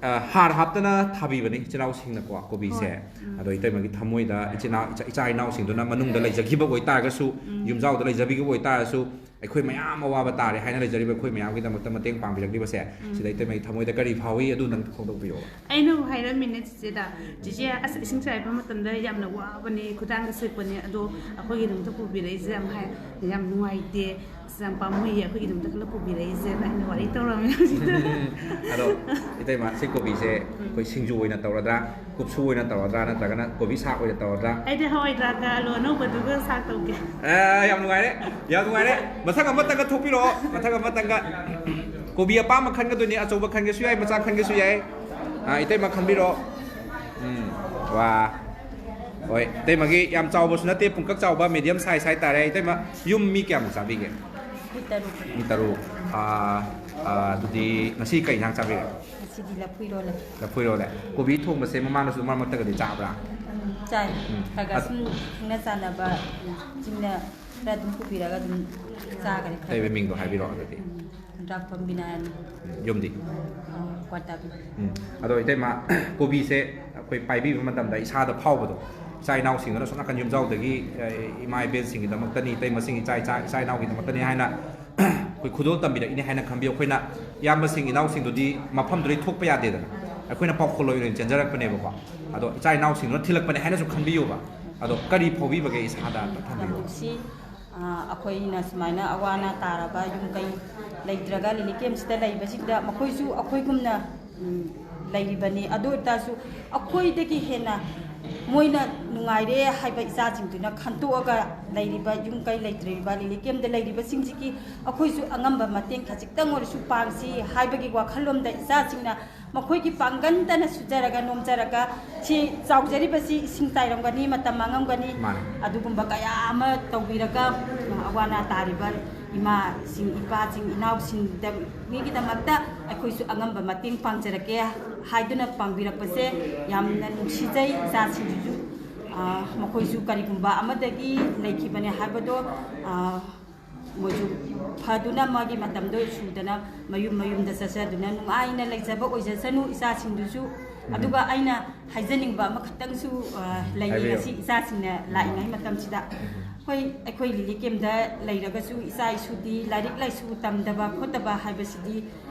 ꯑ, ꯍꯥꯔ ꯍꯥꯞꯇꯅ ꯊꯥꯕꯤꯕꯅꯤ ꯏꯆꯤꯜ ꯏꯅꯥꯎꯁꯤꯡꯅꯀꯣ, ꯀꯣꯕꯤꯁꯦ꯫ ꯍꯣꯏ꯫ ꯎꯝ꯫ ꯑꯗꯣ ꯏꯇꯩꯃꯒꯤ ꯊꯃꯣꯏꯗ ꯏꯆꯤꯟ ꯏꯅꯥꯎ, ꯏꯆꯥ, ꯏꯆꯥ ꯏꯅꯥꯎꯁꯤꯡꯗꯨꯅ ꯃꯅꯨꯡꯗ ꯂꯩꯖꯈꯤꯕ ꯑꯣꯏꯇꯥꯔꯒꯁꯨ, ꯎꯝ꯫ ꯌꯨꯝꯖꯥꯎꯗ ꯂꯩꯖꯕꯤꯈꯤꯕ ꯑꯣꯏꯇꯥꯔꯒꯁꯨ, ꯑꯩꯈꯣꯏ ꯃꯌꯥꯝ ꯑꯋꯥꯕ ꯇꯥꯔꯦ ꯍꯥꯏꯅ ꯂꯩꯖꯔꯤꯕ ꯑꯩꯈꯣꯏ ꯃꯌꯥꯝꯒꯤꯗꯃꯛꯇ ꯃꯇꯦꯡ ꯄꯥꯡꯕꯤꯔꯛꯂꯤꯕꯁꯦ, ꯎꯝ꯫ ꯁꯤꯗ ꯏꯇꯩꯃꯒꯤ ꯊꯃꯣꯏꯗ ꯀꯔꯤ ꯐꯥꯎꯏ, ꯑꯗꯨ ꯅꯪ ꯐꯣꯡꯗꯣꯛꯄꯤꯌꯣ꯫ ꯑꯩꯅꯕꯨ ꯍꯥꯏꯔꯝꯃꯤꯅꯦ ꯆꯤꯆꯦꯗ, "ꯆꯤꯆꯦ, ꯑꯁ, ꯏꯁꯤꯡ ꯆꯥꯏꯕ ꯃꯇꯝꯗ ꯌꯥꯝꯅ ꯋꯥꯕꯅꯦ, ꯈꯨꯗꯥꯡꯒ ꯁꯦꯛꯄꯅꯦ, ꯑꯗꯣ ꯑꯩꯈꯣꯏꯒꯤꯗꯃꯛꯇ ꯄꯨꯕꯤꯔꯛꯏꯁꯦ ꯌꯥꯝ ꯍꯥꯏ-, ꯌꯥꯝ ꯅꯨꯡꯉꯥꯏꯇꯦ, ꯑꯁ, ꯌꯥꯝ ꯄꯥꯝꯃꯨꯏꯌꯦ, ꯑꯩꯈꯣꯏꯒꯤꯗꯃꯛꯇ ꯈꯔ ꯄꯨꯕꯤꯔꯛꯏꯁꯦꯅ" ꯑꯩꯅ ꯋꯥꯔꯤ ꯇꯧꯔꯝꯃꯦ ꯍꯧꯖꯤꯛꯇ꯫ ꯑꯗꯣ ꯏꯇꯩꯃ, ꯁꯤ ꯀꯣꯕꯤꯁꯦ ꯑꯩꯈꯣꯏ ꯁꯤꯡꯖꯨ ꯑꯣꯏꯅ ꯇꯧꯔꯗ꯭ꯔꯥ, ꯀꯨꯞꯁꯨ ꯑꯣꯏꯅ ꯇꯧꯔꯗ꯭ꯔꯥ, ꯅꯠꯇ꯭ꯔꯒꯅ ꯀꯣꯕꯤ ꯁꯥꯛ ꯑꯣꯏꯅ ꯇꯧꯔꯗ꯭ꯔꯥ? ꯑꯩꯗꯤ ꯍꯋꯥꯏ ꯊ꯭ꯔꯥꯛꯀ ꯑꯂꯨ ꯑꯅꯧꯕꯗꯨꯒ ꯁꯥꯛ ꯇꯧꯒꯦ꯫ ꯑꯦ, ꯌꯥꯝ ꯅꯨꯡꯉꯥꯏꯔꯦ, ꯌꯥꯝ ꯅꯨꯡꯉꯥꯏꯔꯦ꯫ ꯃꯊꯪ ꯑꯃꯇꯪꯒ ꯊꯣꯛꯄꯤꯔꯛꯑꯣ, ꯃꯊꯪ ꯑꯃꯇꯪꯒ꯫ ꯀꯣꯕꯤ ꯑꯄꯥꯝꯕ ꯈꯟꯒꯗꯣꯏꯅꯤ, ꯑꯆꯧꯕ ꯈꯟꯒꯦꯁꯨ ꯌꯥꯏ, ꯃꯆꯥ ꯈꯟꯒꯦꯁꯨ ꯌꯥꯏ꯫ ꯑꯥ, ꯏꯇꯩꯃ ꯈꯟꯕꯤꯔꯣ꯫ ꯎꯝ, ꯋꯥ꯫ ꯍꯣꯏ, ꯏꯇꯩꯃꯒꯤ ꯌꯥꯝ ꯆꯥꯎꯕꯁꯨ ꯅꯠꯇꯦ, ꯄꯨꯡꯀꯛ ꯆꯥꯎꯕ, medium size ꯍꯥꯏꯇꯥꯔꯦ꯫ ꯏꯇꯩꯃ, ꯌꯨꯝ ꯃꯤ ꯀꯌꯥꯃꯨꯛ ꯆꯥꯕꯤꯒꯦ? ꯃꯤ ꯇꯔꯨꯛ꯫ ꯃꯤ ꯇꯔꯨꯛ꯫ ꯑꯥ, ꯑꯥ, ꯑꯗꯨꯗꯤ ꯉꯁꯤ ꯀꯩ ꯏꯟꯁꯥꯡ ꯆꯥꯕꯤꯔꯦ? ꯉꯁꯤꯗꯤ ꯂꯐꯨ ꯏꯔꯣꯜꯂꯦ꯫ ꯂꯐꯨ ꯏꯔꯣꯜꯂꯦ꯫ ꯀꯣꯕꯤ ꯊꯣꯡꯕꯁꯦ ꯃꯃꯥꯡꯗꯁꯨ ꯃꯔꯛ ꯃꯔꯛꯇꯒꯗꯤ ꯆꯥꯕ꯭ꯔꯥ? ꯎꯝ, ꯆꯥꯏ꯫ ꯎꯝ꯫ ꯈꯔ ꯈꯔ ꯑꯗ- ꯁꯨꯝ ꯈꯪꯅ ꯆꯥꯟꯅꯕ ꯆꯤꯡꯅ ꯈꯔ ꯑꯗꯨꯝ ꯄꯨꯕꯤꯔꯒ ꯑꯗꯨꯝ ꯆꯥꯈꯔꯦ ꯈꯔ꯫ ꯏꯇꯩꯃ ꯃꯤꯡꯗꯣ ꯍꯥꯏꯕꯤꯔꯛꯑꯣ ꯑꯗꯨꯗꯤ꯫ ꯎꯝ, ꯈꯨꯟꯗ꯭ꯔꯥꯛꯄꯝ ꯕꯤꯅꯥꯔꯥꯅꯤ꯫ ꯎꯝ, ꯌꯨꯝꯗꯤ? ꯑ, ꯀ꯭ꯋꯥꯇꯥꯕꯤ꯫ ꯎꯝ꯫ ꯑꯗꯣ ꯏꯇꯩꯃ, ꯀꯣꯕꯤꯁꯦ ꯑꯩꯈꯣꯏ ꯄꯥꯏꯕꯤꯕ ꯃꯇꯝꯗ ꯏꯁꯥꯗ ꯐꯥꯎꯕꯗꯣ, ꯏꯆꯥ ꯏꯅꯥꯎꯁꯤꯡꯗꯨꯅ ꯁꯣꯝ ꯅꯥꯀꯟ ꯌꯨꯝꯖꯥꯎꯗꯒꯤ, ꯑ, ꯏꯃꯥ ꯏꯕꯦꯟꯁꯤꯡꯒꯤꯗꯃꯛꯇꯅꯤ, ꯏꯇꯩꯃꯁꯤꯡ ꯏꯆꯥ, ꯏꯆꯥ, ꯏꯆꯥ ꯏꯅꯥꯎꯒꯤꯗꯃꯛꯇꯅꯤ ꯍꯥꯏꯅ ꯑꯩꯈꯣꯏ ꯈꯨꯗꯣꯜ ꯇꯝꯕꯤꯔꯛꯏꯅꯦ ꯍꯥꯏꯅ ꯈꯟꯕꯤꯌꯨ꯫ ꯑꯩꯈꯣꯏꯅ ꯏꯌꯥꯝꯕꯁꯤꯡ ꯏꯅꯥꯎꯁꯤꯡꯗꯨꯗꯤ ꯃꯐꯝꯗꯨꯗꯩ ꯊꯣꯛꯄ ꯌꯥꯗꯦꯗꯅ, ꯑꯩꯈꯣꯏꯅ ꯄꯥꯎꯈꯣꯜꯂꯣꯏ ꯑꯣꯏꯅ ꯆꯦꯟꯖꯔꯛꯄꯅꯦꯕꯀꯣ꯫ ꯑꯗꯣ ꯏꯆꯥ ꯏꯅꯥꯎꯁꯤꯡꯗꯨꯅ ꯊꯤꯜꯂꯛꯄꯅꯦ ꯍꯥꯏꯅꯁꯨ ꯈꯟꯕꯤꯌꯨꯕ꯫ ꯑꯗꯣ ꯀꯔꯤ ꯐꯥꯎꯕꯤꯕꯒꯦ ꯏꯁꯥꯗ ꯑꯝꯇ ꯌꯥꯝ ꯊꯝꯕꯤꯌꯨ꯫ ꯅꯨꯡꯁꯤ꯫ ꯑ, ꯑꯩꯈꯣꯏꯅ ꯁꯨꯃꯥꯏꯅ ꯑꯋꯥ ꯑꯅꯥ ꯇꯥꯔꯕ ꯌꯨꯝ ꯀꯩ ꯂꯩꯇ꯭ꯔꯒ ꯔꯤꯂꯤꯐ ꯀꯦꯝꯁꯤꯗ ꯂꯩꯕꯁꯤꯡꯗ ꯃꯈꯣꯏꯁꯨ ꯑꯩꯈꯣꯏꯒꯨꯝꯅ, ꯎꯝ, ꯂꯩꯔꯤꯕꯅꯤ꯫ ꯑꯗꯨ ꯑꯣꯏꯇꯥꯔꯁꯨ ꯑꯩꯈꯣꯏꯗꯒꯤ ꯍꯦꯟꯅ ꯃꯣꯏꯅ ꯅꯨꯡꯉꯥꯏꯔꯦ ꯍꯥꯏꯕ ꯏꯆꯥꯁꯤꯡꯗꯨꯅ ꯈꯟꯇꯣꯛꯑꯒ ꯂꯩꯔꯤꯕ ꯌꯨꯝ ꯀꯩ ꯂꯩꯇ꯭ꯔꯤꯕ ꯔꯤꯂꯤꯐ ꯀꯦꯝꯗ ꯂꯩꯔꯤꯕꯁꯤꯡꯁꯤꯒꯤ ꯑꯩꯈꯣꯏꯁꯨ ꯑꯉꯝꯕ ꯃꯇꯦꯡ ꯈꯖꯤꯛꯇꯪ ꯑꯣꯏꯔꯁꯨ ꯄꯥꯡꯁꯤ ꯍꯥꯏꯕꯒꯤ ꯋꯥꯈꯜꯂꯣꯝꯗ ꯏꯆꯥꯁꯤꯡꯅ ꯃꯈꯣꯏꯒꯤ ꯄꯥꯡꯒꯟꯗꯅ ꯁꯨꯖꯔꯒ ꯅꯣꯝꯖꯔꯒ ꯁꯤ ꯆꯥꯎꯖꯔꯤꯕꯁꯤ ꯏꯁꯤꯡ ꯆꯥꯏꯔꯝꯒꯅꯤ, ꯃꯇꯝ ꯃꯥꯡꯉꯝꯒꯅꯤ, ꯃꯥꯅꯤ꯫ ꯑꯗꯨꯒꯨꯝꯕ ꯀꯌꯥ ꯑꯃ ꯇꯧꯕꯤꯔꯒ, ꯑ, ꯋꯥꯅ ꯇꯥꯔꯤꯕ ꯏꯃꯥꯁꯤꯡ, ꯏꯄꯥꯁꯤꯡ, ꯏꯅꯥꯎꯁꯤꯡꯗꯒꯤꯗꯃꯛꯇ ꯑꯩꯈꯣꯏꯁꯨ ꯑꯉꯝꯕ ꯃꯇꯦꯡ ꯄꯥꯡꯖꯔꯛꯀꯦ ꯍꯥꯏꯗꯨꯅ ꯄꯥꯡꯕꯤꯔꯛꯄꯁꯦ ꯌꯥꯝꯅ ꯅꯨꯡꯁꯤꯖꯩ꯫ ꯏꯆꯥꯁꯤꯡꯁꯤꯁꯨ, ꯑ, ꯃꯈꯣꯏꯁꯨ ꯀꯔꯤꯒꯨꯝꯕ ꯑꯃꯗꯒꯤ ꯂꯩꯈꯤꯕꯅꯦ ꯍꯥꯏꯕꯗꯣ, ꯑ, ꯃꯣꯏꯁꯨ ꯐꯗꯨꯅ ꯃꯥꯒꯤ ꯃꯇꯝꯗꯣ ꯁꯨꯗꯅ ꯃꯌꯨꯝ ꯃꯌꯨꯝꯗ ꯆꯠꯆꯗꯨꯅ ꯅꯨꯡꯉꯥꯏꯅ ꯂꯩꯖꯕ ꯑꯣꯏꯖꯁꯅꯨ ꯏꯆꯥꯁꯤꯡꯗꯨꯁꯨ꯫ ꯎꯝ꯫ ꯑꯗꯨꯒ ꯑꯩꯅ ꯍꯥꯏꯖꯅꯤꯡꯕ ꯑꯃꯈꯛꯇꯪꯁꯨ, ꯑ, ꯂꯩꯌꯦ꯫ ꯍꯥꯏꯕꯤꯌꯨ꯫ ꯉꯁꯤ ꯏꯆꯥꯁꯤꯡꯅ ꯂꯥꯛꯏꯉꯩ ꯃꯇꯝꯁꯤꯗ ꯎꯝ꯫ ꯑꯩꯈꯣꯏ, ꯑꯩꯈꯣꯏ ꯔꯤꯂꯤꯐ ꯀꯦꯝꯗ ꯂꯩꯔꯒꯁꯨ ꯏꯆꯥ ꯏꯁꯨꯗꯤ ꯂꯥꯏꯔꯤꯛ ꯂꯥꯏꯁꯨ ꯇꯝꯗꯕ ꯈꯣꯠꯇꯕ ꯍꯥꯏꯕꯁꯤꯗꯤ,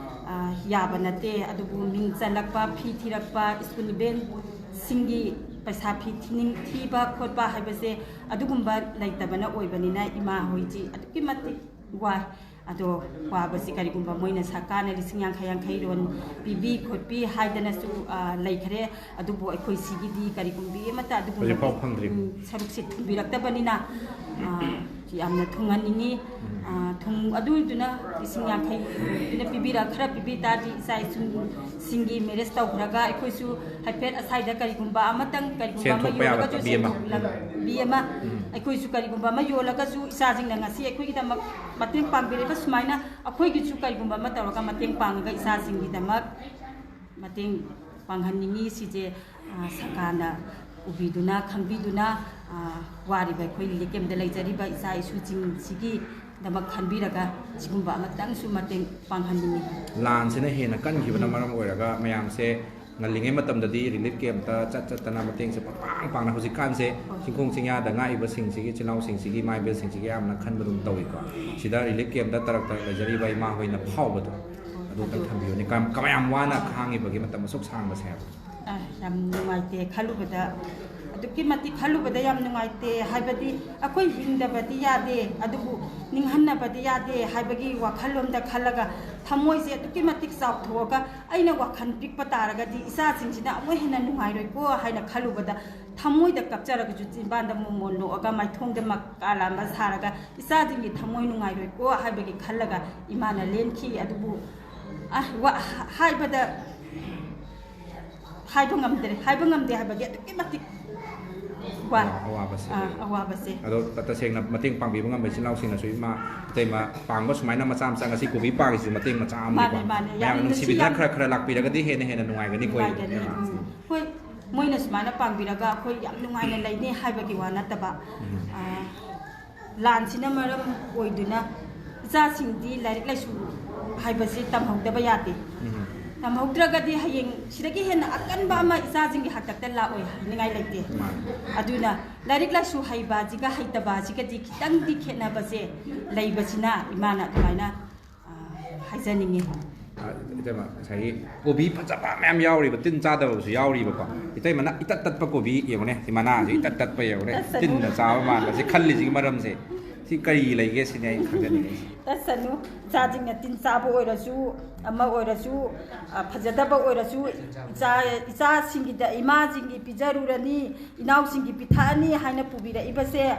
ꯑ, ꯌꯥꯕ ꯅꯠꯇꯦ꯫ ꯑꯗꯨꯕꯨ ꯃꯤꯡ ꯆꯜꯂꯛꯄ, ꯐꯤ ꯊꯤꯔꯛꯄ, ꯁ꯭ꯀꯨꯜ ꯚꯦꯟꯁꯤꯡꯒꯤ ꯄꯩꯁꯥ ꯐꯤ ꯊꯤꯅꯤꯡ-, ꯊꯤꯕ ꯈꯣꯠꯄ ꯍꯥꯏꯕꯁꯦ ꯑꯗꯨꯒꯨꯝꯕ ꯂꯩꯇꯕꯅ ꯑꯣꯏꯕꯅꯤꯅ ꯏꯃꯥ ꯍꯣꯏꯁꯤ ꯑꯗꯨꯛꯀꯤ ꯃꯇꯤꯛ ꯋꯥꯏ꯫ ꯑꯗꯣ ꯋꯥꯕꯁꯤ ꯀꯔꯤꯒꯨꯝꯕ ꯃꯣꯏꯅ ꯁꯔꯀꯥꯔꯅ ꯂꯤꯁꯤꯡ ꯌꯥꯡꯈꯩ ꯌꯥꯡꯈꯩ ꯂꯣꯟ ꯄꯤꯕꯤ ꯈꯣꯠꯄꯤ ꯍꯥꯏꯗꯅꯁꯨ, ꯑ, ꯂꯩꯈ꯭ꯔꯦ꯫ ꯑꯗꯨꯕꯨ ꯑꯩꯈꯣꯏ ꯁꯤꯒꯤꯗꯤ ꯀꯔꯤꯒꯨꯝꯕꯤ ꯑꯃꯠꯇ ꯑꯗꯨꯒꯨꯝꯕ ꯍꯧꯖꯤꯛꯐꯥꯎ ꯐꯪꯗ꯭ꯔꯤ꯫ ꯎꯝ, ꯁꯔꯨꯛꯁꯤ ꯊꯤꯟꯕꯤꯔꯛꯇꯕꯅꯤꯅ, ꯑ, ꯌꯥꯝꯅ ꯊꯨꯡꯍꯟꯅꯤꯡꯉꯤ꯫ ꯎꯝ꯫ ꯑ, ꯊꯨꯡ-, ꯑꯗꯨꯗꯨꯅ ꯂꯤꯁꯤꯡ ꯌꯥꯡꯈꯩ ꯑꯗꯨꯅ ꯄꯤꯕꯤꯔꯛ-, ꯈꯔ ꯄꯤꯕꯤ ꯇꯥꯔꯗꯤ ꯏꯆꯥ ꯏꯁꯨꯁꯤꯡꯒꯤ ꯃꯦꯔꯦꯖ ꯇꯧꯈ꯭ꯔꯒ ꯑꯩꯈꯣꯏꯁꯨ ꯍꯥꯏꯐꯦꯠ ꯑꯁꯥꯏꯗ ꯀꯔꯤꯒꯨꯝꯕ ꯑꯃꯇꯪ, ꯀꯔꯤꯒꯨꯝꯕ ꯁꯦꯟ ꯑꯃ ꯊꯣꯛꯄ ꯌꯥꯕ ꯌꯣꯜꯂꯒꯁꯨ ꯂꯝꯕꯤ ꯑꯃ꯫ ꯁꯦꯟꯊꯣꯛ ꯂꯝꯕꯤ ꯑꯃ, ꯎꯝ꯫ ꯑꯩꯈꯣꯏꯁꯨ ꯀꯔꯤꯒꯨꯝꯕ ꯑꯃ ꯌꯣꯜꯂꯒꯁꯨ ꯏꯆꯥꯁꯤꯡꯅ ꯉꯁꯤ ꯑꯩꯈꯣꯏꯒꯤꯗꯃꯛ ꯃꯇꯦꯡ ꯄꯥꯡꯕꯤꯔꯤꯕ ꯁꯨꯃꯥꯏꯅ ꯑꯩꯈꯣꯏꯒꯤꯁꯨ ꯀꯔꯤꯒꯨꯝꯕ ꯑꯃ ꯇꯧꯔꯒ ꯃꯇꯦꯡ ꯄꯥꯡꯉꯒ ꯏꯆꯥꯁꯤꯡꯒꯤꯗꯃꯛ ꯃꯇꯦꯡ ꯄꯥꯡꯍꯟꯅꯤꯡꯉꯤ꯫ ꯁꯤꯁꯦ, ꯑ, ꯁꯔꯀꯥꯔꯅ ꯎꯕꯤꯗꯨꯅ, ꯈꯪꯕꯤꯗꯨꯅ, ꯑ, ꯋꯥꯔꯤꯕ ꯑꯩꯈꯣꯏ ꯔꯤꯂꯤꯐ ꯀꯦꯝꯗ ꯂꯩꯖꯔꯤꯕ ꯏꯆꯥ ꯏꯁꯨꯁꯤꯡꯁꯤꯒꯤꯗꯃꯛ ꯈꯟꯕꯤꯔꯒ ꯁꯤꯒꯨꯝꯕ ꯑꯃꯇꯪꯁꯨ ꯃꯇꯦꯡ ꯄꯥꯡꯍꯟꯅꯤꯡꯉꯤ꯫ ꯂꯥꯟꯁꯤꯅ ꯍꯦꯟꯅ ꯀꯟꯈꯤꯕꯅ ꯎꯝ꯫ ꯃꯔꯝ ꯑꯣꯏꯔꯒ ꯃꯌꯥꯝꯁꯦ ꯉꯜꯂꯤꯉꯩ ꯃꯇꯝꯗꯗꯤ ꯔꯤꯂꯤꯐ ꯀꯦꯝꯞꯇ ꯆꯠ ꯆꯠꯇꯅ ꯃꯇꯦꯡꯁꯦ ꯄꯪꯄꯥꯡ ꯄꯥꯡꯅ, ꯍꯧꯖꯤꯛꯀꯥꯟꯁꯦ ꯍꯣꯏ꯫ ꯆꯤꯡꯈꯣꯡ ꯆꯤꯡꯌꯥꯗ ꯉꯥꯛꯏꯕꯁꯤꯡꯁꯤꯒꯤ, ꯏꯆꯤꯜ ꯏꯅꯥꯎꯁꯤꯡꯁꯤꯒꯤ ꯏꯃꯥ ꯏꯕꯦꯜꯁꯤꯡꯁꯤꯒꯤ ꯌꯥꯝꯅ ꯈꯟꯕꯗꯨꯝ ꯇꯧꯏꯀꯣ꯫ ꯁꯤꯗ ꯔꯤꯂꯤꯐ ꯀꯦꯝꯞꯇ ꯇꯔꯛ ꯇꯔꯛ ꯂꯩꯖꯔꯤꯕ ꯏꯃꯥ ꯍꯣꯏꯅ ꯐꯥꯎꯕꯗꯣ ꯑꯗꯨ ꯑꯝꯇꯪ ꯑꯗꯨ ꯊꯝꯕꯤꯌꯨꯅꯦ꯫ ꯀꯌꯥꯝ, ꯀꯌꯥꯝ ꯋꯥꯅ ꯈꯥꯡꯉꯤꯕꯒꯤ ꯃꯇꯝ ꯑꯁꯨꯛ ꯁꯥꯡꯕꯁꯦ ꯍꯥꯏꯕ꯫ ꯑ, ꯌꯥꯝ ꯅꯨꯡꯉꯥꯏꯇꯦ ꯈꯜꯂꯨꯕꯗ, ꯑꯗꯨꯛꯀꯤ ꯃꯇꯤꯛ ꯈꯜꯂꯨꯕꯗ ꯌꯥꯝ ꯅꯨꯡꯉꯥꯏꯇꯦ꯫ ꯍꯥꯏꯕꯗꯤ ꯑꯩꯈꯣꯏ ꯍꯤꯡꯗꯕꯗꯤ ꯌꯥꯗꯦ, ꯑꯗꯨꯕꯨ ꯅꯤꯡꯍꯟꯅꯕꯗꯤ ꯌꯥꯗꯦ ꯍꯥꯏꯕꯒꯤ ꯋꯥꯈꯜꯂꯣꯟꯗ ꯈꯜꯂꯒ ꯊꯃꯣꯏꯁꯦ ꯑꯗꯨꯛꯀꯤ ꯃꯇꯤꯛ ꯆꯥꯎꯊꯣꯛꯑꯒ ꯑꯩꯅ ꯋꯥꯈꯜ ꯄꯤꯛꯄ ꯇꯥꯔꯒꯗꯤ ꯏꯆꯥꯁꯤꯡꯁꯤꯅ ꯑꯃꯨꯛ ꯍꯦꯟꯅ ꯅꯨꯡꯉꯥꯏꯔꯣꯏꯀꯣ ꯍꯥꯏꯅ ꯈꯜꯂꯨꯕꯗ ꯊꯃꯣꯏꯗ ꯀꯞꯆꯔꯒꯁꯨ ꯆꯤꯟꯕꯥꯟꯗ ꯃꯣꯃꯣꯟ ꯅꯣꯛꯑꯒ ꯃꯥꯏꯊꯣꯡꯗ ꯃꯀꯥ ꯂꯥꯝꯕ ꯁꯥꯔꯒ ꯏꯆꯥꯁꯤꯡꯒꯤ ꯊꯃꯣꯏ ꯅꯨꯡꯉꯥꯏꯔꯣꯏꯀꯣ ꯍꯥꯏꯕꯒꯤ ꯈꯜꯂꯒ ꯏꯃꯥꯅ ꯂꯦꯟꯈꯤ꯫ ꯑꯗꯨꯕꯨ, ꯑ, ꯋꯥ-, ꯍꯥꯏꯕꯗ ꯍꯥꯏꯕ ꯉꯝꯗ꯭ꯔꯦ, ꯍꯥꯏꯕ ꯉꯝꯗꯦ ꯍꯥꯏꯕꯒꯤ ꯑꯗꯨꯛꯀꯤ ꯃꯇꯤꯛ ꯋꯥ- ꯑꯋꯥꯕꯁꯦ꯫ ꯑꯥ, ꯑꯋꯥꯕꯁꯦ꯫ ꯑꯗꯣ ꯇ-, ꯇꯁꯦꯡꯅ ꯃꯇꯦꯡ ꯄꯥꯡꯕꯤꯕ ꯉꯝꯕ ꯏꯆꯤꯜ ꯏꯅꯥꯎꯁꯤꯡꯅꯁꯨ, ꯏꯃꯥ ꯏꯇꯩꯃ ꯄꯥꯡꯕ ꯁꯨꯃꯥꯏꯅ ꯃꯆꯥ ꯃꯆꯥ, ꯉꯁꯤ ꯀꯣꯕꯤ ꯄꯥꯡꯉꯤꯁꯤꯁꯨ ꯃꯇꯦꯡ ꯃꯆꯥ ꯑꯃꯅꯤꯀꯣ꯫ ꯃꯥꯅꯦ, ꯃꯥꯅꯦ꯫ ꯌꯥꯝ ꯃꯌꯥꯝ ꯅꯨꯡꯁꯤꯕꯤꯗꯅ ꯅꯨꯡꯁꯤ, ꯌꯥꯝ ꯈꯔ ꯈꯔ ꯂꯥꯛꯄꯤꯔꯒꯗꯤ ꯍꯦꯟꯅ ꯍꯦꯟꯅ ꯅꯨꯡꯉꯥꯏꯒꯅꯤꯀꯣ, ꯅꯨꯡꯉꯥꯏꯒꯅꯤ꯫ ꯏꯕꯦꯝꯃ꯫ ꯎꯝ꯫ ꯍꯣꯏ, ꯃꯣꯏꯅ ꯁꯨꯃꯥꯏꯅ ꯄꯥꯡꯕꯤꯔꯒ ꯑꯩꯈꯣꯏ ꯌꯥꯝ ꯅꯨꯡꯉꯥꯏꯅ ꯂꯩꯅꯤ ꯍꯥꯏꯕꯒꯤ ꯋꯥ ꯅꯠꯇꯕ, ꯎꯝ꯫ ꯑꯥ, ꯂꯥꯟꯁꯤꯅ ꯃꯔꯝ ꯑꯣꯏꯗꯨꯅ ꯏꯆꯥꯁꯤꯡꯗꯤ ꯂꯥꯏꯔꯤꯛ ꯂꯥꯏꯁꯨ ꯍꯥꯏꯕꯁꯤ ꯇꯝꯍꯧꯗꯕ ꯌꯥꯗꯦ꯫ ꯎꯝ꯫ ꯇꯝꯍꯧꯗ꯭ꯔꯒꯗꯤ ꯍꯌꯦꯡ ꯁꯤꯗꯒꯤ ꯍꯦꯟꯅ ꯑꯀꯟꯕ ꯑꯃ ꯏꯆꯥꯁꯤꯡꯒꯤ ꯍꯥꯛꯇꯛꯇ ꯂꯥꯛꯑꯣꯏ ꯍꯥꯏꯅꯤꯡꯉꯥꯏ ꯂꯩꯇꯦ꯫ ꯃꯥꯅꯤ꯫ ꯑꯗꯨꯅ ꯂꯥꯏꯔꯤꯛ ꯂꯥꯏꯁꯨ ꯍꯩꯕ ꯑꯁꯤꯒ ꯍꯩꯇꯕ ꯑꯁꯤꯒꯗꯤ ꯈꯤꯇꯪꯗꯤ ꯈꯦꯠꯅꯕꯁꯦ ꯂꯩꯕꯁꯤꯅ ꯏꯃꯥꯅ ꯑꯗꯨꯃꯥꯏꯅ, ꯑ, ꯍꯥꯏꯖꯅꯤꯡꯉꯤ꯫ ꯑ, ꯏꯇꯩꯃ, ꯉꯁꯥꯏꯒꯤ ꯀꯣꯕꯤ ꯐꯖꯕ ꯃꯌꯥꯝ ꯌꯥꯎꯔꯤꯕ, ꯇꯤꯟ ꯆꯥꯗꯕꯁꯨ ꯌꯥꯎꯔꯤꯕꯀꯣ꯫ ꯏꯇꯩꯃꯅ ꯏꯇꯠ ꯇꯠꯄ ꯀꯣꯕꯤ ꯌꯦꯡꯉꯨꯅꯦ, ꯁꯤ ꯃꯅꯥꯁꯦ ꯏꯇꯠ ꯇꯠꯄ ꯌꯦꯡꯉꯨꯅꯦ, ꯇꯠꯁꯅꯨ꯫ ꯇꯤꯟꯅ ꯆꯥꯕ ꯃꯥꯟꯕ꯫ ꯁꯤ ꯈꯜꯂꯤꯁꯤꯒꯤ ꯃꯔꯝꯁꯦ, ꯁꯤ ꯀꯔꯤ ꯂꯩꯒꯦ ꯁꯤꯅꯤ ꯑꯩ ꯈꯪꯖꯅꯤꯡꯉꯤꯁꯦ꯫ ꯇꯠꯁꯅꯨ꯫ ꯏꯆꯥꯁꯤꯡꯅ ꯇꯤꯟ ꯆꯥꯕ ꯑꯣꯏꯔꯁꯨ, ꯑꯃ ꯑꯣꯏꯔꯁꯨ, ꯑ, ꯐꯖꯗꯕ ꯑꯣꯏꯔꯁꯨ, ꯏꯆꯥ-, ꯏꯆꯥꯁꯤꯡꯒꯤꯗ, ꯏꯃꯥꯁꯤꯡꯒꯤ ꯄꯤꯖꯔꯨꯔꯅꯤ, ꯏꯅꯥꯎꯁꯤꯡꯒꯤ ꯄꯤꯊꯛꯑꯅꯤ ꯍꯥꯏꯅ ꯄꯨꯕꯤꯔꯛꯏꯕꯁꯦ